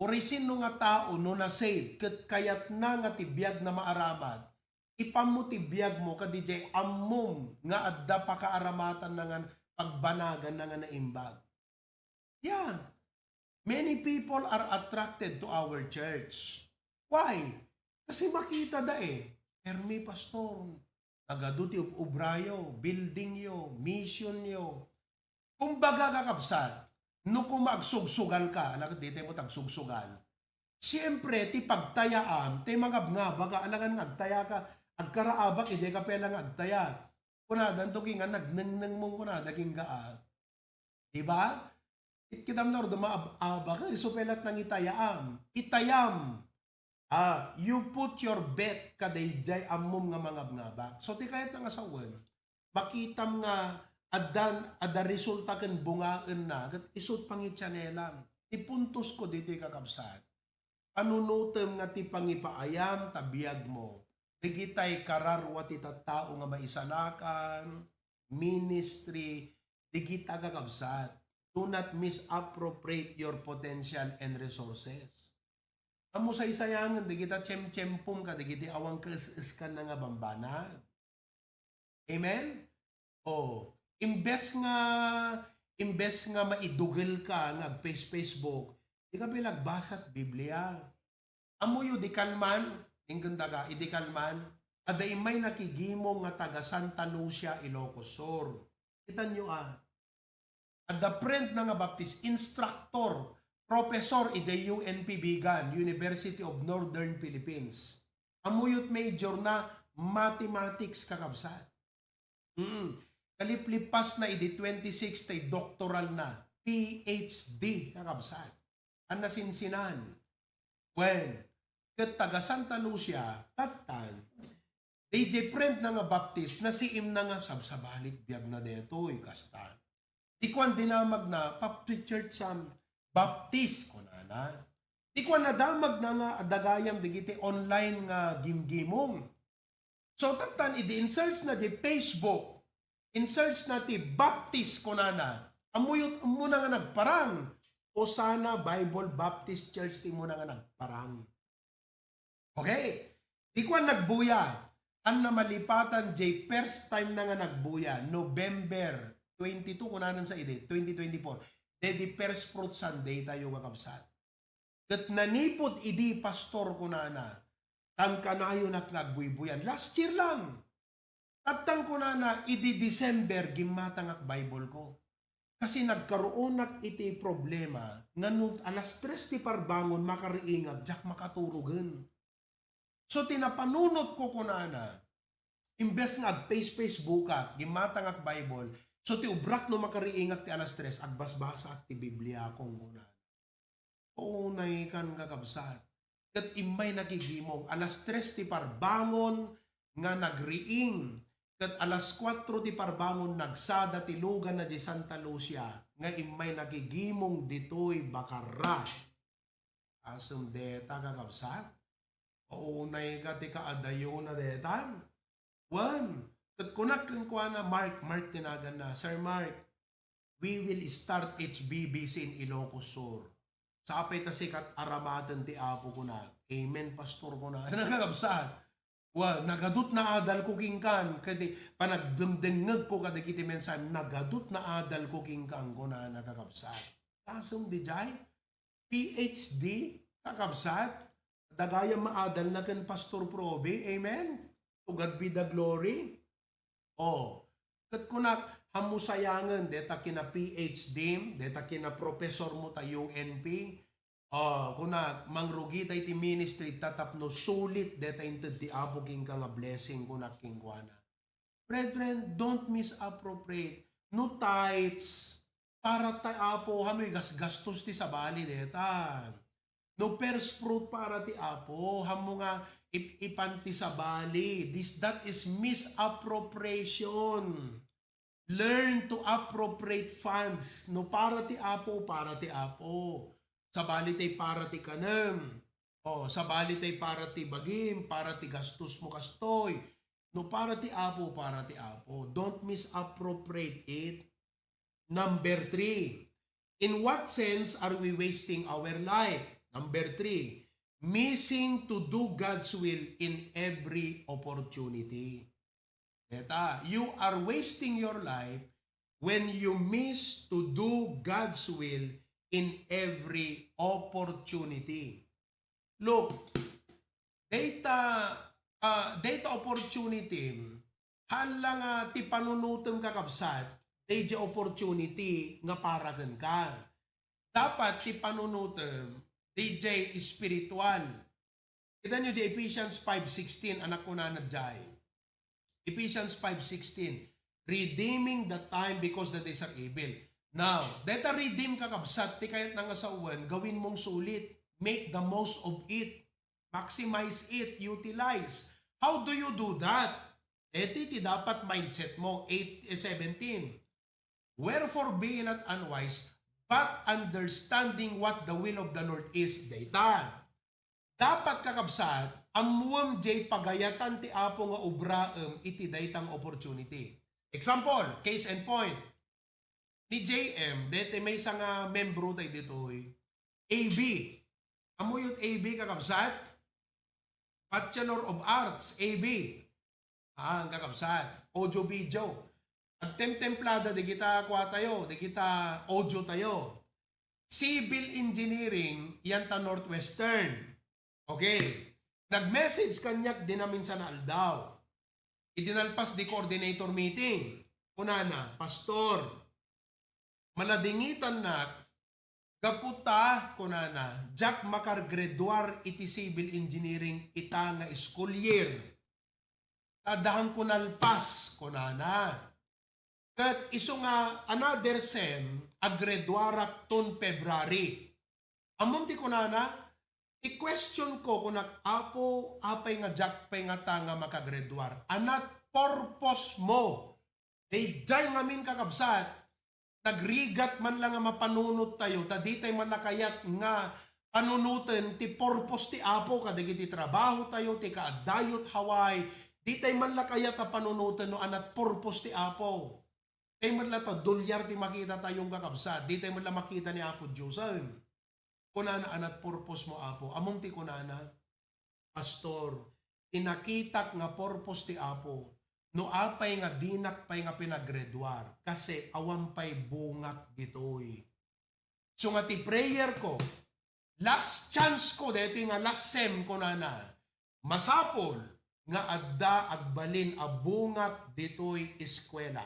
uray sinno nga tao no na-save ket kayatna nga ti biagna maaramat, ipammo ti biagmo kadidiay ammom nga adda pakaaramatanna nga pagbanaganna nga naimbag. Yeah. Many people are attracted to our church. Why? Kasi makita da eh. Permi, pastor. Nagadu ti ub-, ubrayo, building yo, mission yo. Kumbaga, kakabsat, no koma agsugsugal ka, ala ket di tayo mo tagsugsugal. Siyempre, ti pagtayaam, ti mangabngaba ka, alangan nga agtaya ka, agkaraabak, idi ka pela nga agtaya. Kunadan to, kinga nagnengneng mong kunada, kinga, ah. Diba? It kitam na ordo maab-, abak, eh, isu pay lat nangitayaam. Itayam. Ah, you put your bet kadaydiay ammom nga mangabngabak. So, ti kayat nga sawen, makitam nga addan, adda resulta ken bungaenna, ket isu ti pangitianelam. Ti puntos ko ditoy, kakabsat. Panunotem nga ti pangipaayam ta biagmo, dagitay kararua ti tattao nga maisalakan, ministry, dagita kakabsat. Do not misappropriate your potential and resources. Ammo saysayangen dagita tiyemtiyempom kadagiti awan kaes-eskanna nga bambanag. Amen? Oh, imbes nga, imbes nga maidugel ka nga ag-Face-, Facebook, di ka pay nagbasa ti Biblia. Ammoyo di Calman, inggen daga, idi Calman, adda immay nakigimong nga taga Santa Lucia, Ilocos Sur. Kitanyo, ah. Adda friend na nga Baptist, instructor, professor idiay U N P Bigan, University of Northern Philippines. Ammoyo ti major na, mathematics, kakabsat. Mm. Kaliplipas na idi twenty-six tay doctoral na, P H D, kakabsat. An nasinsinan. Wen, ket taga Santa Lucia, tattan, D J friend na nga Baptist, nasiim na nga sabsabali ti biag na detoy, kasta. Di kuan dinamag na, Baptist Church, um, Baptist, kunana. Di kuan nadamag na nga adagayam digiti online nga gimgimong. So, tattan, idi in-search na di Facebook, in-search na ti Baptist, kunana, ammuyot, ammuna nga nagparang, Osana Bible Baptist Church ti muna nga nagparang. Okay? Di kuan nagbuya. An namalipatan, jay first time na nga nagbuya, November twenty-two, kunanan sa idi, twenty twenty-four. Daydi first fruit Sunday tayo nga kabsat. Ket nanipod idi, pastor, kunana, kankanayonak nga agbuybuyan. Last year lang. Tattang kunana, idi December, gimmatangak Bible ko. Kasi nagkaruonak iti problema nga no alas tres ti parbangon, makariingak, diak makaturogen. So, ti napanunot ko kunana, Imbes nga ag-face-Facebookak, gimmatangak Bible, so ti ubrak no makariingak ti alas tres, agbasbasaak ti Biblia, kung kuna. Unay kan, kakabsat. Ket immay nakigimong, alas tres ti parbangon nga nagriing, ket alas kuatro ti parbangon nagsada ti lugan na di Santa Lucia, nga immay nakigimong ditoy Bacarra. Asem deta, kakabsat? Unay ka ti kaadayona deta? Wen, ket kunak kenkuana, Mark, Mark ti naganna, "Sir Mark, we will start H B B C in Ilocos Sur. Sapay ta sikat aramaten ti Apo," kunak. "Amen, Pastor," kuna. Nakakabsat. Wa, nagadut naadal ko kenkan, kadi panagdengdengngeg ko kadagiti mensahe, nagadut naadal ko kenkan, kuna, nakakabsat. Asem diay? P H D, kakabsat, dagayam maadalna ken Pastor Probe. Amen? To God be the glory. Oh, ket kunak, "Hammo sayangen, deta kina P H D, deta kina professor mo ta U N P." Oh, kunak, "Mangrugi tay ti ministry ta tapno sulit deta inted ti Apo kenka nga blessing," kunak kenkuana. Brethren, don't misappropriate. No tithes, para ti Apo, hamoy gasgastos ti sabali deta. No first fruit, para ti Apo, hammo nga ip-ipan ti sabali. This, that is misappropriation. Learn to appropriate funds. No para ti Apo, para ti Apo. Sabali tay para ti kanem. O, sabali tay para ti bagim, para ti gastos mo kastoy. No para ti Apo, para ti Apo. Don't misappropriate it. Number three, in what sense are we wasting our life? Number three, missing to do God's will in every opportunity. Deta, you are wasting your life when you miss to do God's will in every opportunity. Look, data, ah, data opportunity, hala nga ti panunutem, kakabsat, dayjay opportunity nga para kenka. Dapat ti panunutem, dayjay espiritual. Kita nyo di Ephesians five sixteen, anak, kunana jay. Ephesians five sixteen, "Redeeming the time because the days are evil." Now, deta redeem, kakabsat, ti kayatna nga sawen, gawin mong sulit. Make the most of it. Maximize it. Utilize. How do you do that? Iti ti dapat mindset mo. Eight, eh, seventeen. "Wherefore be not unwise, but understanding what the will of the Lord is," dayta. Dapat, kakabsat, ammuem jay pagayatan ti Apo nga obraem iti dayta nga opportunity. Example, case in point. Ni J M, dayta maysa nga membro tay ditoy, A B. Ammoyo ti A B, kakabsat? Bachelor of Arts, A B. Ah, kakabsat. Audio video. Agtemtemplada dagita kua tayo, dagita audio tayo. Civil engineering, yan ta Northwestern. Okay. Nag-message kaniak dina minsan nga aldaw. Idi nalpas di coordinator meeting, kunana, "Pastor, maladingitannak, gapu ta," kunana, "diak makargraduar iti civil engineering ita nga school year. Ta adda ko nalpas," kunana. Ket isu nga another sem, agraduarak ton February. Ammom ti kunana, i-question ko, kunak, "Apo, apay nga diak pay ngata nga makagraduar? Anat purpose mo?" Daydiay ngamin, kakabsat, nagrigat man la nga mapanunot tayo, ta di tay man la kayat nga panunoten ti purpose ti Apo kadagiti trabaho tayo, ti kaaddayo 'diay Hawaii. Di tay man la kayat a panunoten no anat purpose ti Apo. Tay met la ta dolyar ti makita tayo, kakabsat, di tay met la makita ni Apo Diosen. Kunana, "Anat purpose mo, Apo?" Ammom ti kunana, "Pastor, ti nakitak nga purpose ti Apo, no apay nga dinak pay nga pinagraduar, kasi awan pay bungak ditoy." So nga ti prayer ko, last chance ko daytoy nga last sem, kunana, "Masapul nga adda agbalin a bungak ditoy eskuela.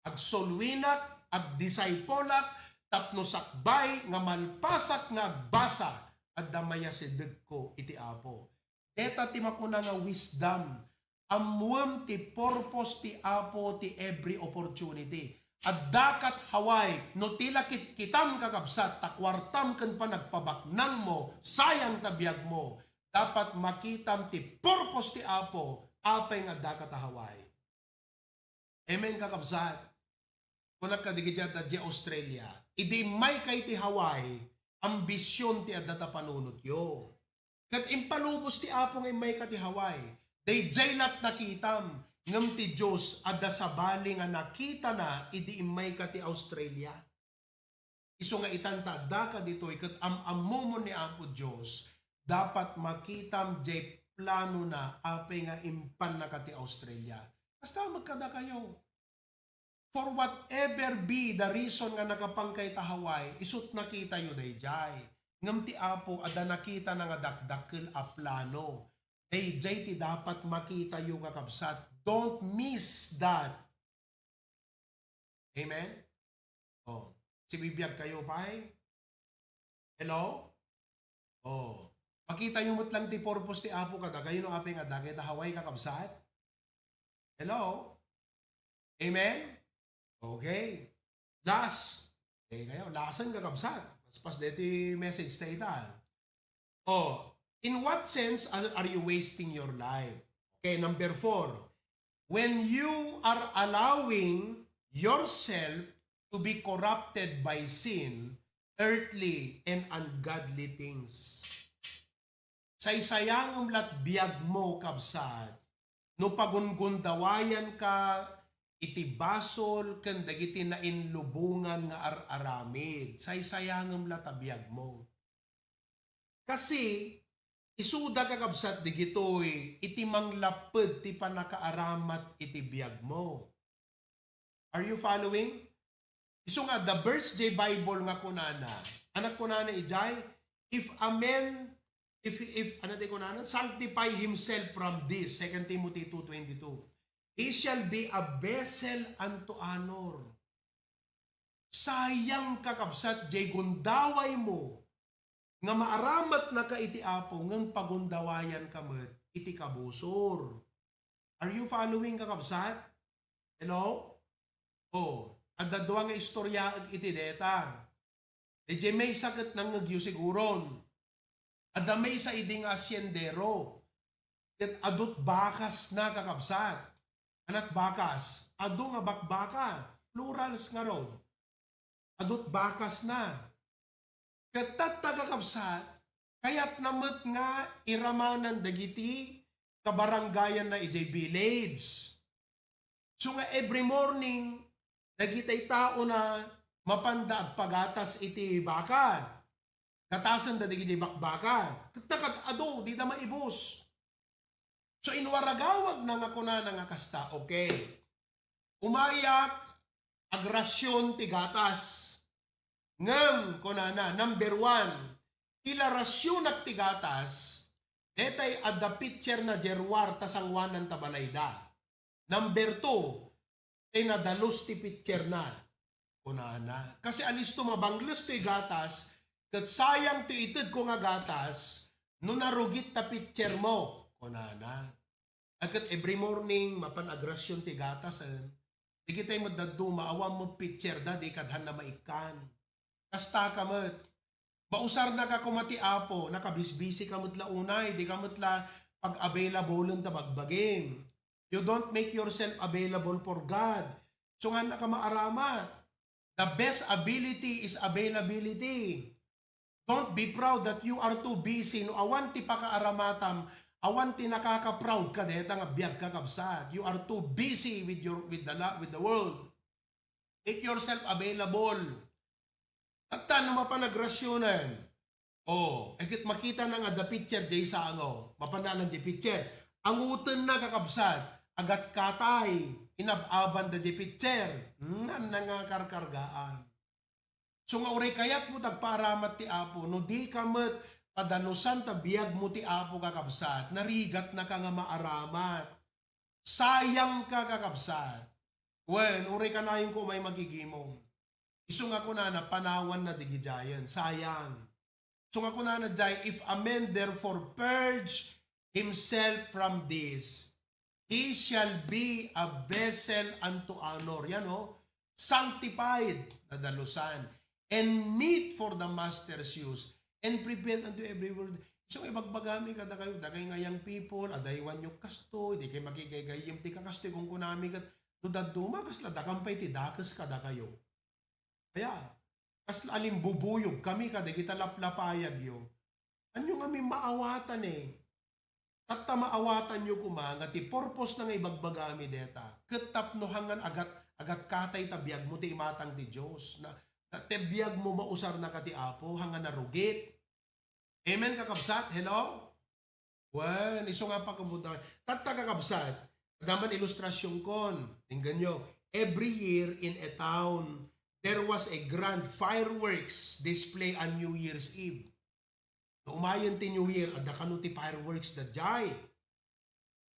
Agsulwinak, agdisipulak, tapno sakbay nga malpasak nga agbasa, adda mayasidegko iti Apo." Deta ti makuna nga wisdom. Ammoem ti purpose ti Apo ti every opportunity. Adda kat Hawaii, no ti lakitkitam, kakabsat, ta kuartam ken panagpabaknangmo, sayang ta biagmo. Dapat makitam ti purpose ti Apo, apay nga adda kat Hawaii. Amen, kakabsat? Kunak kadagiti adda diay Australia, idi immayka iti Hawaii, ambisyon ti adda ta panunotyo. Ket impalubos ti Apo nga immayka ti Hawaii. Daydiay lat nakitam, ngem ti Dios adda sabali nga nakitana idi immayka ti Australia. Isu nga itan ta addaka ditoy ket am-ammomon ni Apo Dios, dapat makitam diay planona apay nga impannaka ti Australia. Kasta met kadakayo. For whatever be the reason nga nakapanka ita Hawaii, isut nakitayo daydiay. Ngem ti Apo adda nakitana nga dakdakkel a plano. Daydiay ti dapat makitayo, kakabsat. Don't miss that. Amen? Oh, sibibiag kayo pay? Hello? Oh, makitayo met lang ti purpose ti Apo kadakayo no apay nga adda ita Hawaii, kakabsat? Hello? Amen? Okay. Last. Okay kayo. Lasen, kakabsat. Paspas deti message ta ita. Oh, in what sense are, are you wasting your life? Okay, number four. When you are allowing yourself to be corrupted by sin, earthly, and ungodly things. Saysayangem lat biagmo, kabsat, no pagungundawayanka iti basol ken dagiti nainlubongan nga ar-aramid. Saysayangem lat a biagmo. Kasi, isuda, kakabsat, digitoy iti manglapped ti pannakaaramat iti biagmo. Are you following? Isu nga, the verse diay Bible nga kunana, anak kunana idiay, if a man, if, if, ano ti kunana, sanctify himself from this, Second Timothy two twenty-two, he shall be a vessel unto honor. Sayang, kakabsat, diay gundawaymo nga maaramatnaka iti Apo, ngem pagundawayanka met iti kabusor. Are you following, kakabsat? Hello? Oh, adda dua nga istoryaek iti deta. Idiay maysa ket nangngegyo siguron. Adda maysa idi nga asiendero. Ket adut bakasna, kakabsat. Anak bakas, adu nga bakbaka, plurals ngarud. Adut bakasna. Ket tatta, kakabsat, kayatna met nga iramanan dagiti kabarangayanna idiay village. So nga every morning, dagiti taona mapanda agpagatas iti baka. Gatasenda dagiti bakbaka. Ket ta kad-ado, dida maibus. So, inwaragawagna nga kunana nga kasta, okay. Umayak, agrasyon ti gatas. Ngem, kunana, number one, ti la rasionak ti gatas, detay adda pitcher na diay ruar ta sangoanan ta balayda. Number two, tay nadalus ti pitcher na, kunana. Kasi alisto mabangles toy gatas, ket sayang toy itedko nga gatas, no narugit ta pitcher mo, kunana. Ket every morning, mapan agrasyon ti gatas, eh. Dagitay met dadduma, awan met pitcher da, di kadhan na maikkan. Kasta ka met. Mausarnaka koma ti Apo, nakabisbisi ka met la unay, di ka met la pag-available ta bagbagim. You don't make yourself available for God. So, nga naka maaramat. The best ability is availability. Don't be proud that you are too busy. No awan ti pakaaramatam, awan ti nakaka-proud ka deta nga biag, kakabsat. You are too busy with your, with the la-, with the world. Make yourself available. At no mapan agrasyonan. Oh, eh, ket makitana nga adda pitcher diay sango. Mapan na lang diay pitcher. Angutenna, kakabsat. Agatkatay. Inab-abanda diay pitcher. Ngan na nga karkargaan. So nga uray kayatmo ta agpaaramat ti Apo, no di ka met padalusan ta biagmo ti Apo, kakabsat, narigatnaka nga maaramat. Sayangka, kakabsat. Wen, uray kanayon ko umay magigimong. Isu nga kunana, panawanna digidiayen. Sayang. So nga kunana diay, if a man therefore purge himself from this, He shall be a vessel unto honor. Yan, oh. Sanctified, nadalusan, and meet for the master's use, and prepared unto every word. So, ibagbagami kadakayo, dakay nga young people, adaywanyo kastoy, dikay makigaygayyem ti kakastoy, kunkunami ket, no dadduma, kasla dakam pay ti dakes kadakayo. Kaya, kasla alimbubuyogkami kadagita laplapayagyo. Ania ngamin maawatan, eh. Tatta maawatanyo koma nga ti purpose na nga ibagbagami deta, ket tapno hangan agat-, agatkatay ta biagmo ti imatang ti Dios. Na, na ti biagmo mausarnaka ti Apo, hangan narugit. Amen, kakabsat? Hello? Wen, isu nga pagkabutangan. Tatta, kakabsat, adda man ilustrasionkon. Tingganyo, every year in a town, there was a grand fireworks display on New Year's Eve. No umayen ti New Year, adda kano ti fireworks daydiay.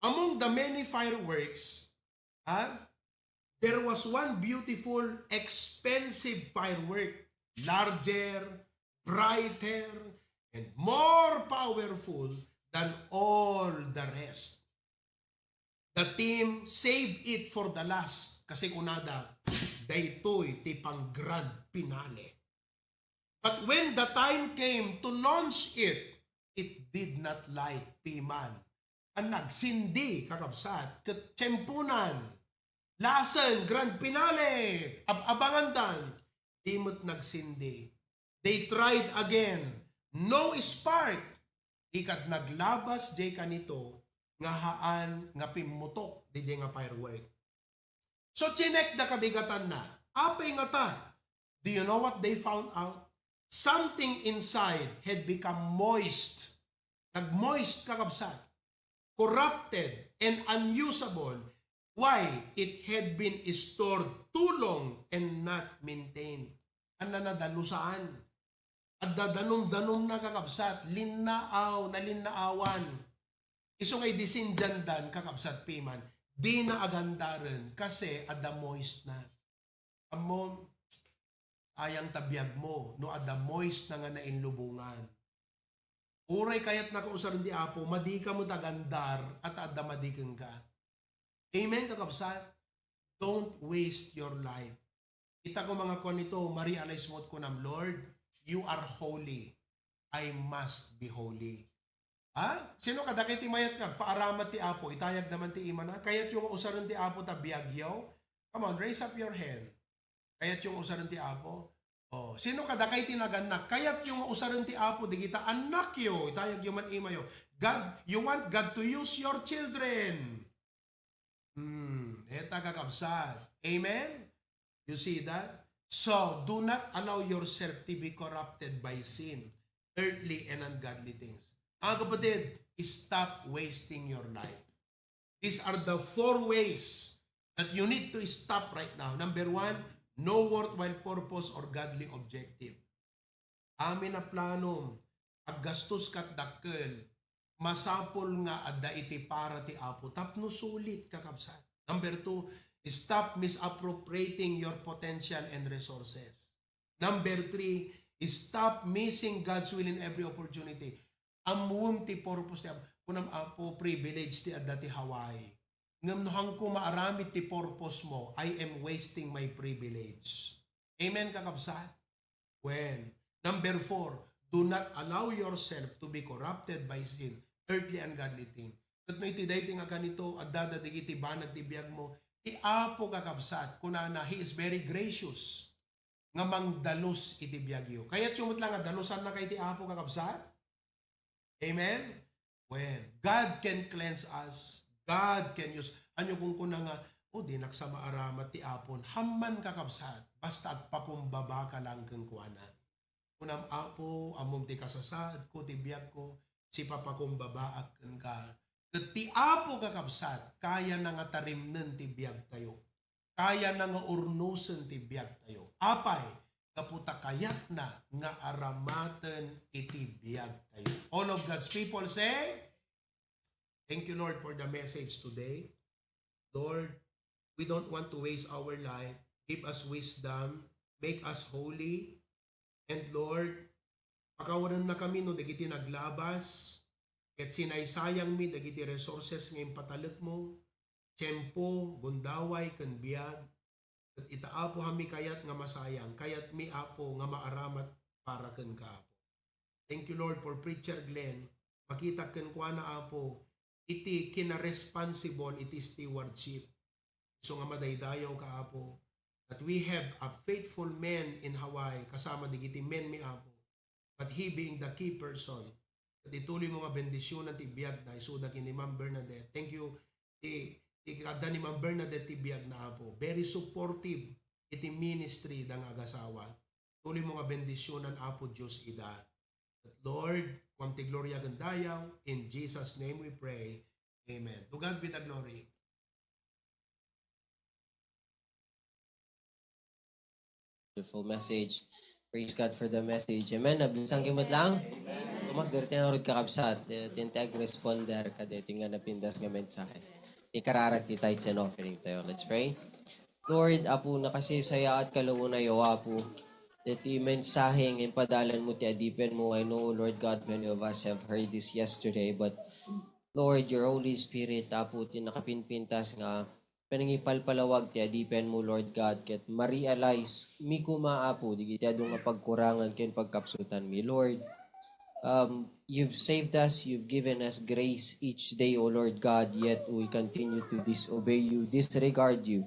Among the many fireworks, ha, there was one beautiful, expensive firework, larger, brighter, and more powerful than all the rest. The team saved it for the last kasi kunada, daytoy ti pang-grand finale. But when the time came to launch it, it did not light, piman. An nagsindi, kakabsat, ket tiemponan, lasen, grand finale, ab-abangandan, di met nagsindi. They tried again. No spark. Ikad naglabas jay kanito nga haan nga pimmutok didiay nga firework. So, chinek da kabigatanna. Apay ngata? Do you know what they found out? Something inside had become moist. Nagmoist, kakabsat. Corrupted and unusable. Why? It had been stored too long and not maintained. Ania, nadalusan. Adda danum-danumna, kakabsat, linnaaw, nalinnaawan. Isu nga idi sindiandan, kakabsat, piman, dina agandaren kasi adda moist na. Ammom, ayang ta biagmo no adda moist na nga nainlubongan. Uray kayatnaka usaren ti Apo, madika met agandar a ta adda madi kenka. Amen, kakabsat? Don't waste your life. Ita ko mga kuan ito, ma-realize mo kunam, "Lord, you are holy. I must be holy." Ha? Sino kadagiti mayat nga agpaaramat ti Apo? Itayagda man ti imana. Kayatyo nga usaren ti Apo ta biagyo? Come on, raise up your hand. Kayatyo nga usaren ti Apo? Oh, sino kadagiti nagannak? Kayatyo nga usaren ti Apo dagita annakyo? Itayagyo man imayo. God, you want God to use your children. Hmm, eta, kakabsat. Amen? You see that? So, do not allow yourself to be corrupted by sin, earthly and ungodly things. Mga kapatid, stop wasting your life. These are the four ways that you need to stop right now. Number one, no worthwhile purpose or godly objective. Amin a planom, aggastos ket dakkel, masapul nga adda iti para ti Apo tapno sulit, kakabsat. Number two, stop misappropriating your potential and resources. Number three, stop missing God's will in every opportunity. Ammoem ti purpose ti Apo. Kunam, "Apo, privilege ti adda ti Hawaii. Ngem no hanko maaramid ti purpose mo, I am wasting my privilege." Amen, kakabsat? Wen. Number four, do not allow yourself to be corrupted by sin, earthly, ungodly thing. Ket no iti daytoy nga ganito, addada dagiti banag ti biagmo, ti Apo, kakabsat, kunana, He is very gracious nga mangdalus iti biagyo. Kayatyo met la nga dalusannaka iti Apo, kakabsat? Amen? Wen, God can cleanse us. God can use. Ania kunkuna nga, "O, dinak sa maaramat ti Apon." Hamman, kakabsat, basta agpakumbabaka lang kenkuana. Kunam, "Apo, ammom ti kasasaadko, ti biagko, sipapakumbabaak kenka." Ket ti Apo, kakabsat, kayana nga tarimnen ti biagtayo. Kayana nga urnosen ti biagtayo. Apay? Gapu ta kayatna nga aramaten iti biagtayo. All of God's people say, "Thank you, Lord, for the message today. Lord, we don't want to waste our life. Give us wisdom. Make us holy. And Lord, pakawanennakami no dagiti naglabas, ket sinaysayangmi dagiti resources nga impatalekmo. tiempo, gundaway, ken biag. Ket ita, Apo, haanmi kayat nga masayang, kayatmi, Apo, nga maaramat para kenka, Apo. Thank you, Lord, for Preacher Glenn. Makitak kenkuana, Apo, iti kinaresponsible iti stewardship. Isu nga madaydayawka, Apo, that we have a faithful men in Hawaii, kasama digiti men mi, Apo. But he being the key person, ket ituloy mo nga bendisionan ti biagna, isuda ken ni Ma'am Bernadette. Thank you. Ti, ti kaadda ni Ma'am Bernadette ti biagna, Apo. Very supportive iti ministry da nga agasawa. Ituloy mo nga bendisionan, Apo Dios, ida. But Lord, kuam ti gloria ken dayaw. In Jesus' name we pray. Amen. To God be the glory. Beautiful message. Praise God for the message. Amen. Nablisan kayo met lang. Tumakder ti ngarud kakabsat. Eh, ti ag-responder kadeti nga napintas nga mensahe. Ikararag ti tithes and offering tayo. Let's pray. Lord, Apo, nakasaysayaat kalaunayo, Apo. Deti mensahe nga impadalan mo ti adipen mo. I know, Lord God, many of us have heard this yesterday, but Lord, your Holy Spirit, Apo, ti nakapinpintas nga panangipalpalawag ti adipen mo, Lord God, ket ma-realize mi koma, Apo, digiti adu nga pagkurangan ken pagkapsutan mi. Lord, um, you've saved us, you've given us grace each day, O Lord God, yet we continue to disobey you, disregard you,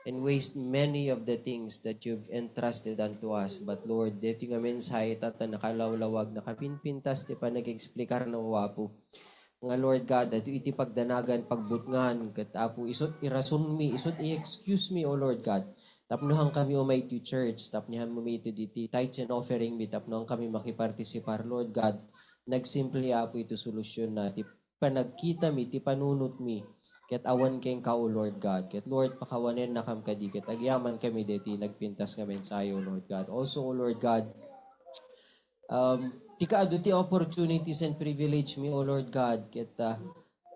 and waste many of the things that you've entrusted unto us. But Lord, deti nga mensahe tatta nakalawlawag, nakapinpintas ti panag-explicar na, O Apo. Nga, Lord God, adu iti pagdanagan, pagbutngan, ket Apo, isut' irasonmi, isut' i-excuse mi, O Lord God. Tapno haankami umay iti church, tapno haankami iti, iti tithes and offering mi, tapno haankami makipartisipar, Lord God. Nagsimple, Apo, iti solusyon na, ti panagkita mi, ti panunot mi, ket awan kenka, O Lord God. Ket Lord, pakawanennakam kadi, ket agyaman kami deti nagpintas nga mensahe, O Lord God. Also, O Lord God, um, ti kaadu ti opportunities and privilege mi, O Lord God, ket, ah,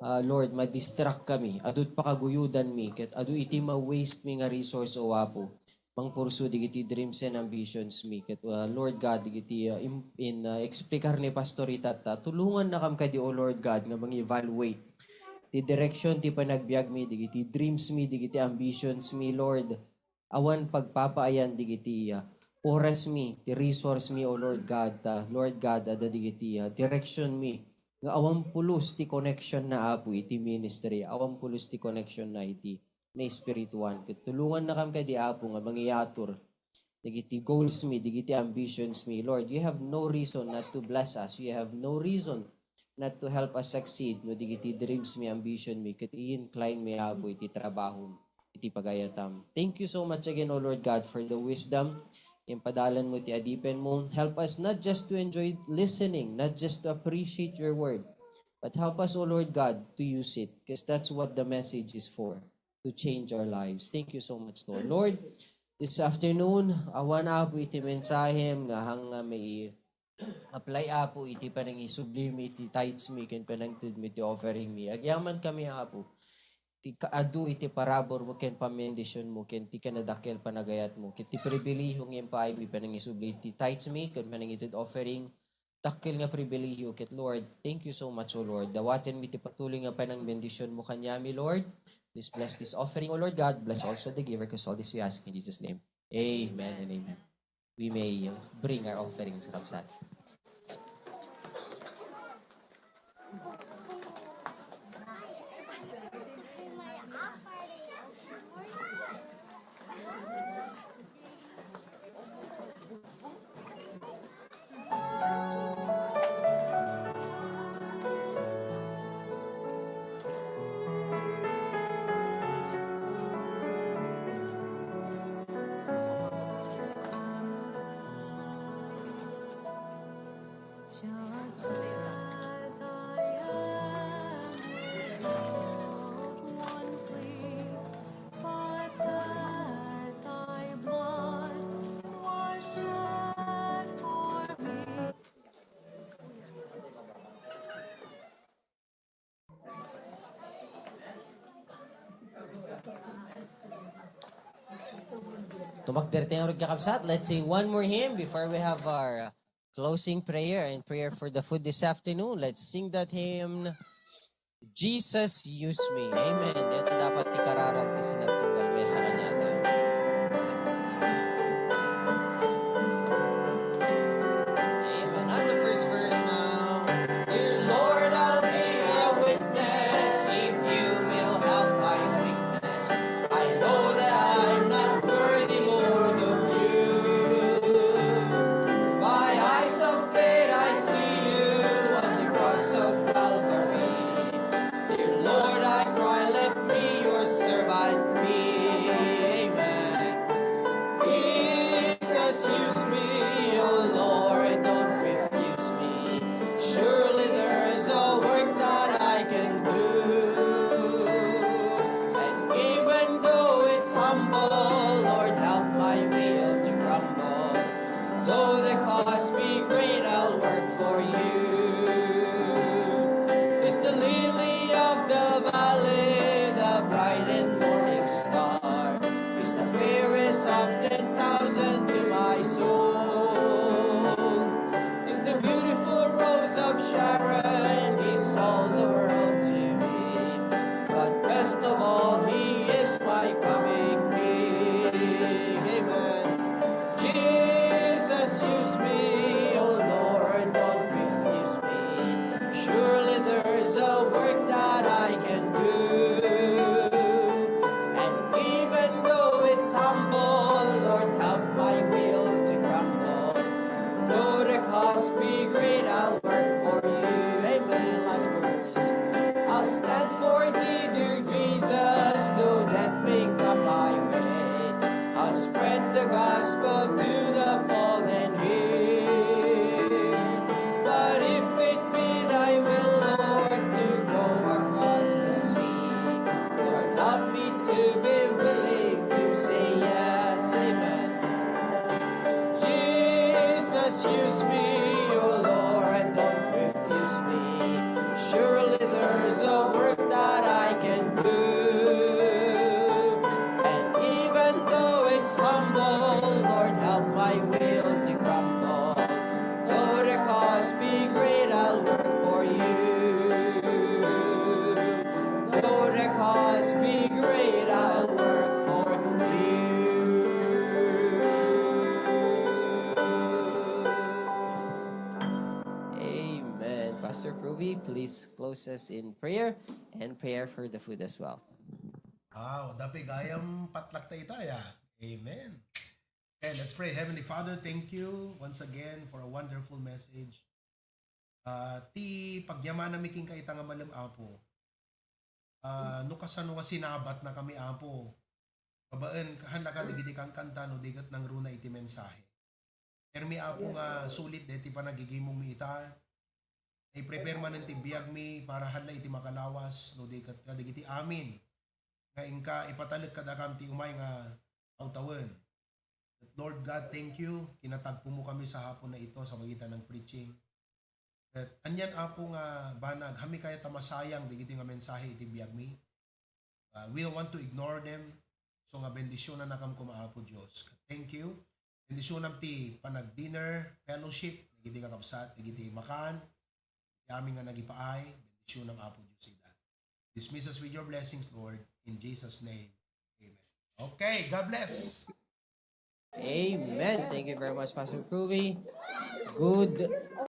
ah, Lord, ma-distract kami, adu't pakaguyodan mi, ket adu iti ma-waste mi nga resource, O Apo. Mangpursu digiti dreams and ambitions mi, ket, ah, Lord God, digiti, ah, im-, in, ah, explicar ni Pastor itatta, tulongannakam kadi, O Lord God, nga mang-evaluate ti direction ti panagbiag mi, digiti dreams mi, digiti ambitions mi, Lord. Awan pagpapaayan digiti, ah, oras mi, ti resource mi, O Lord God, ta, Lord God, adda digiti, ah, direction mi, nga awan pulos ti connection na, Apo, iti ministry, awan pulos ti connection na iti na espirituan. Ket tulongannakam kadi, Apo, nga mangiyatur dagiti goals mi, dagiti ambitions mi. Lord, you have no reason not to bless us. You have no reason not to help us succeed no dagiti dreams mi, ambition mi, ket i-incline mi, Apo, iti trabaho, iti pagayatam. Thank you so much again, O Lord God, for the wisdom. Impadalan mo ti adipen mo. Help us not just to enjoy listening, not just to appreciate your word, but help us, O Lord God, to use it, because that's what the message is for, to change our lives. Thank you so much, Lord. Lord, this afternoon, awan, Apo, iti mensahem nga hang nga mai-apply, Apo, iti panangisubli mi, iti tithes mi, ken panangted mi, iti offering mi. Agyaman kami, Apo, ti kaadu iti parabur mo, ken pamendisyon mo, ken ti kanadakkel panagayat mo, ken ti pribilehiyo nga impaay mi panangisubli, iti tithes mi, ken panangited offering, dakkel nga pribilehiyo ket, Lord, thank you so much, O Lord. Dawaten mi ti patuloy nga panangbendisyon mo kaniami, Lord. Please bless this offering, O Lord God. Bless also the giver, 'cause all this we ask in Jesus' name. Amen and amen. We may, uh, bring our offerings, kabsat. Just as I am, with no one plea, but that thy blood was shed for me. Tumakder tayo, kakabsat. Let's sing one more hymn before we have our closing prayer and prayer for the food this afternoon. Let's sing that hymn. Jesus, use me. Amen. Dayta dapat ti kararag ti sinagtunggal mesa kaniata. Amen. At the first verse now. Dear Lord, I'll be a witness if you will help my weakness. I know that I'm not worthy, Lord, of you. By eyes of faith, I see you on the cross of Calvary. Dear Lord, I cry, let me your servant be. Amen. Jesus, use me, oh Lord, don't refuse me. Surely there's a work that I can do. And even though it's humble, Lord, help my will to crumble. Though the cost be great, I'll work for you. Is the lily of the valley, the bright and morning star. Is the fairest of ten thousand to my soul. Is the beautiful rose of Sharon, is all the world to me. But best of all, he is my coming king. Amen. Jesus, use me, oh Lord, don't refuse me. Surely there's a work that I can do. And even though it's humble, Lord, help my will to crumble. Though the cost be great, I'll work for you. Amen. Last verse. I'll stand for thee, dear Jesus, though death may come my way. I'll spread the gospel to the fallen here. But if it be thy will, Lord, to go across the sea, Lord, help me to be willing to say yes. Amen. Jesus, use me, oh Lord, don't refuse me. Surely there's a work that I can do. And even though it's humble, Lord, help my will to crumble. Though the cost be great, I'll work for you. Though the cost be great, I'll work for you. Amen. Pastor Pruvi, please close us in prayer and prayer for the food as well. Wow, dapay gayam patlak ta ita, ya. Amen. Okay, let's pray. Heavenly Father, thank you once again for a wonderful message. Ah, ti pagyamananmi kenka ita nga malem, Apo. Ah, no kasano nga sinabatnakami, Apo. Babaen, hannaka dagiti kankanta no di ket nangruna iti mensahe. Permi, Apo, nga sulit daytoy panagigimongmi ita. I-prepare manen ti biagmi para halla iti makalawas, no di ket kadagiti amin nga inka ipatalek kadakam ti umay nga tawtawen. But Lord God, thank you. Kinatagpomo kami sa hapon na ito sa magitan ng preaching. Ket anian, Apo, nga banag, haanmi kayat ta masayang dagiti nga mensahe iti biagmi. Uh, we don't want to ignore them. So nga bendisyonannakam koma, Apo Dios. Thank you. Bendisyonam ti panag-dinner fellowship, dagiti kakabsat, dagiti makan, ti amin nga nagipaay, bendisyonam, Apo Dios, ida. Dismiss us with your blessings, Lord, in Jesus' name. Amen. Okay, God bless. Amen. Thank you very much, Pastor Pruvi. Good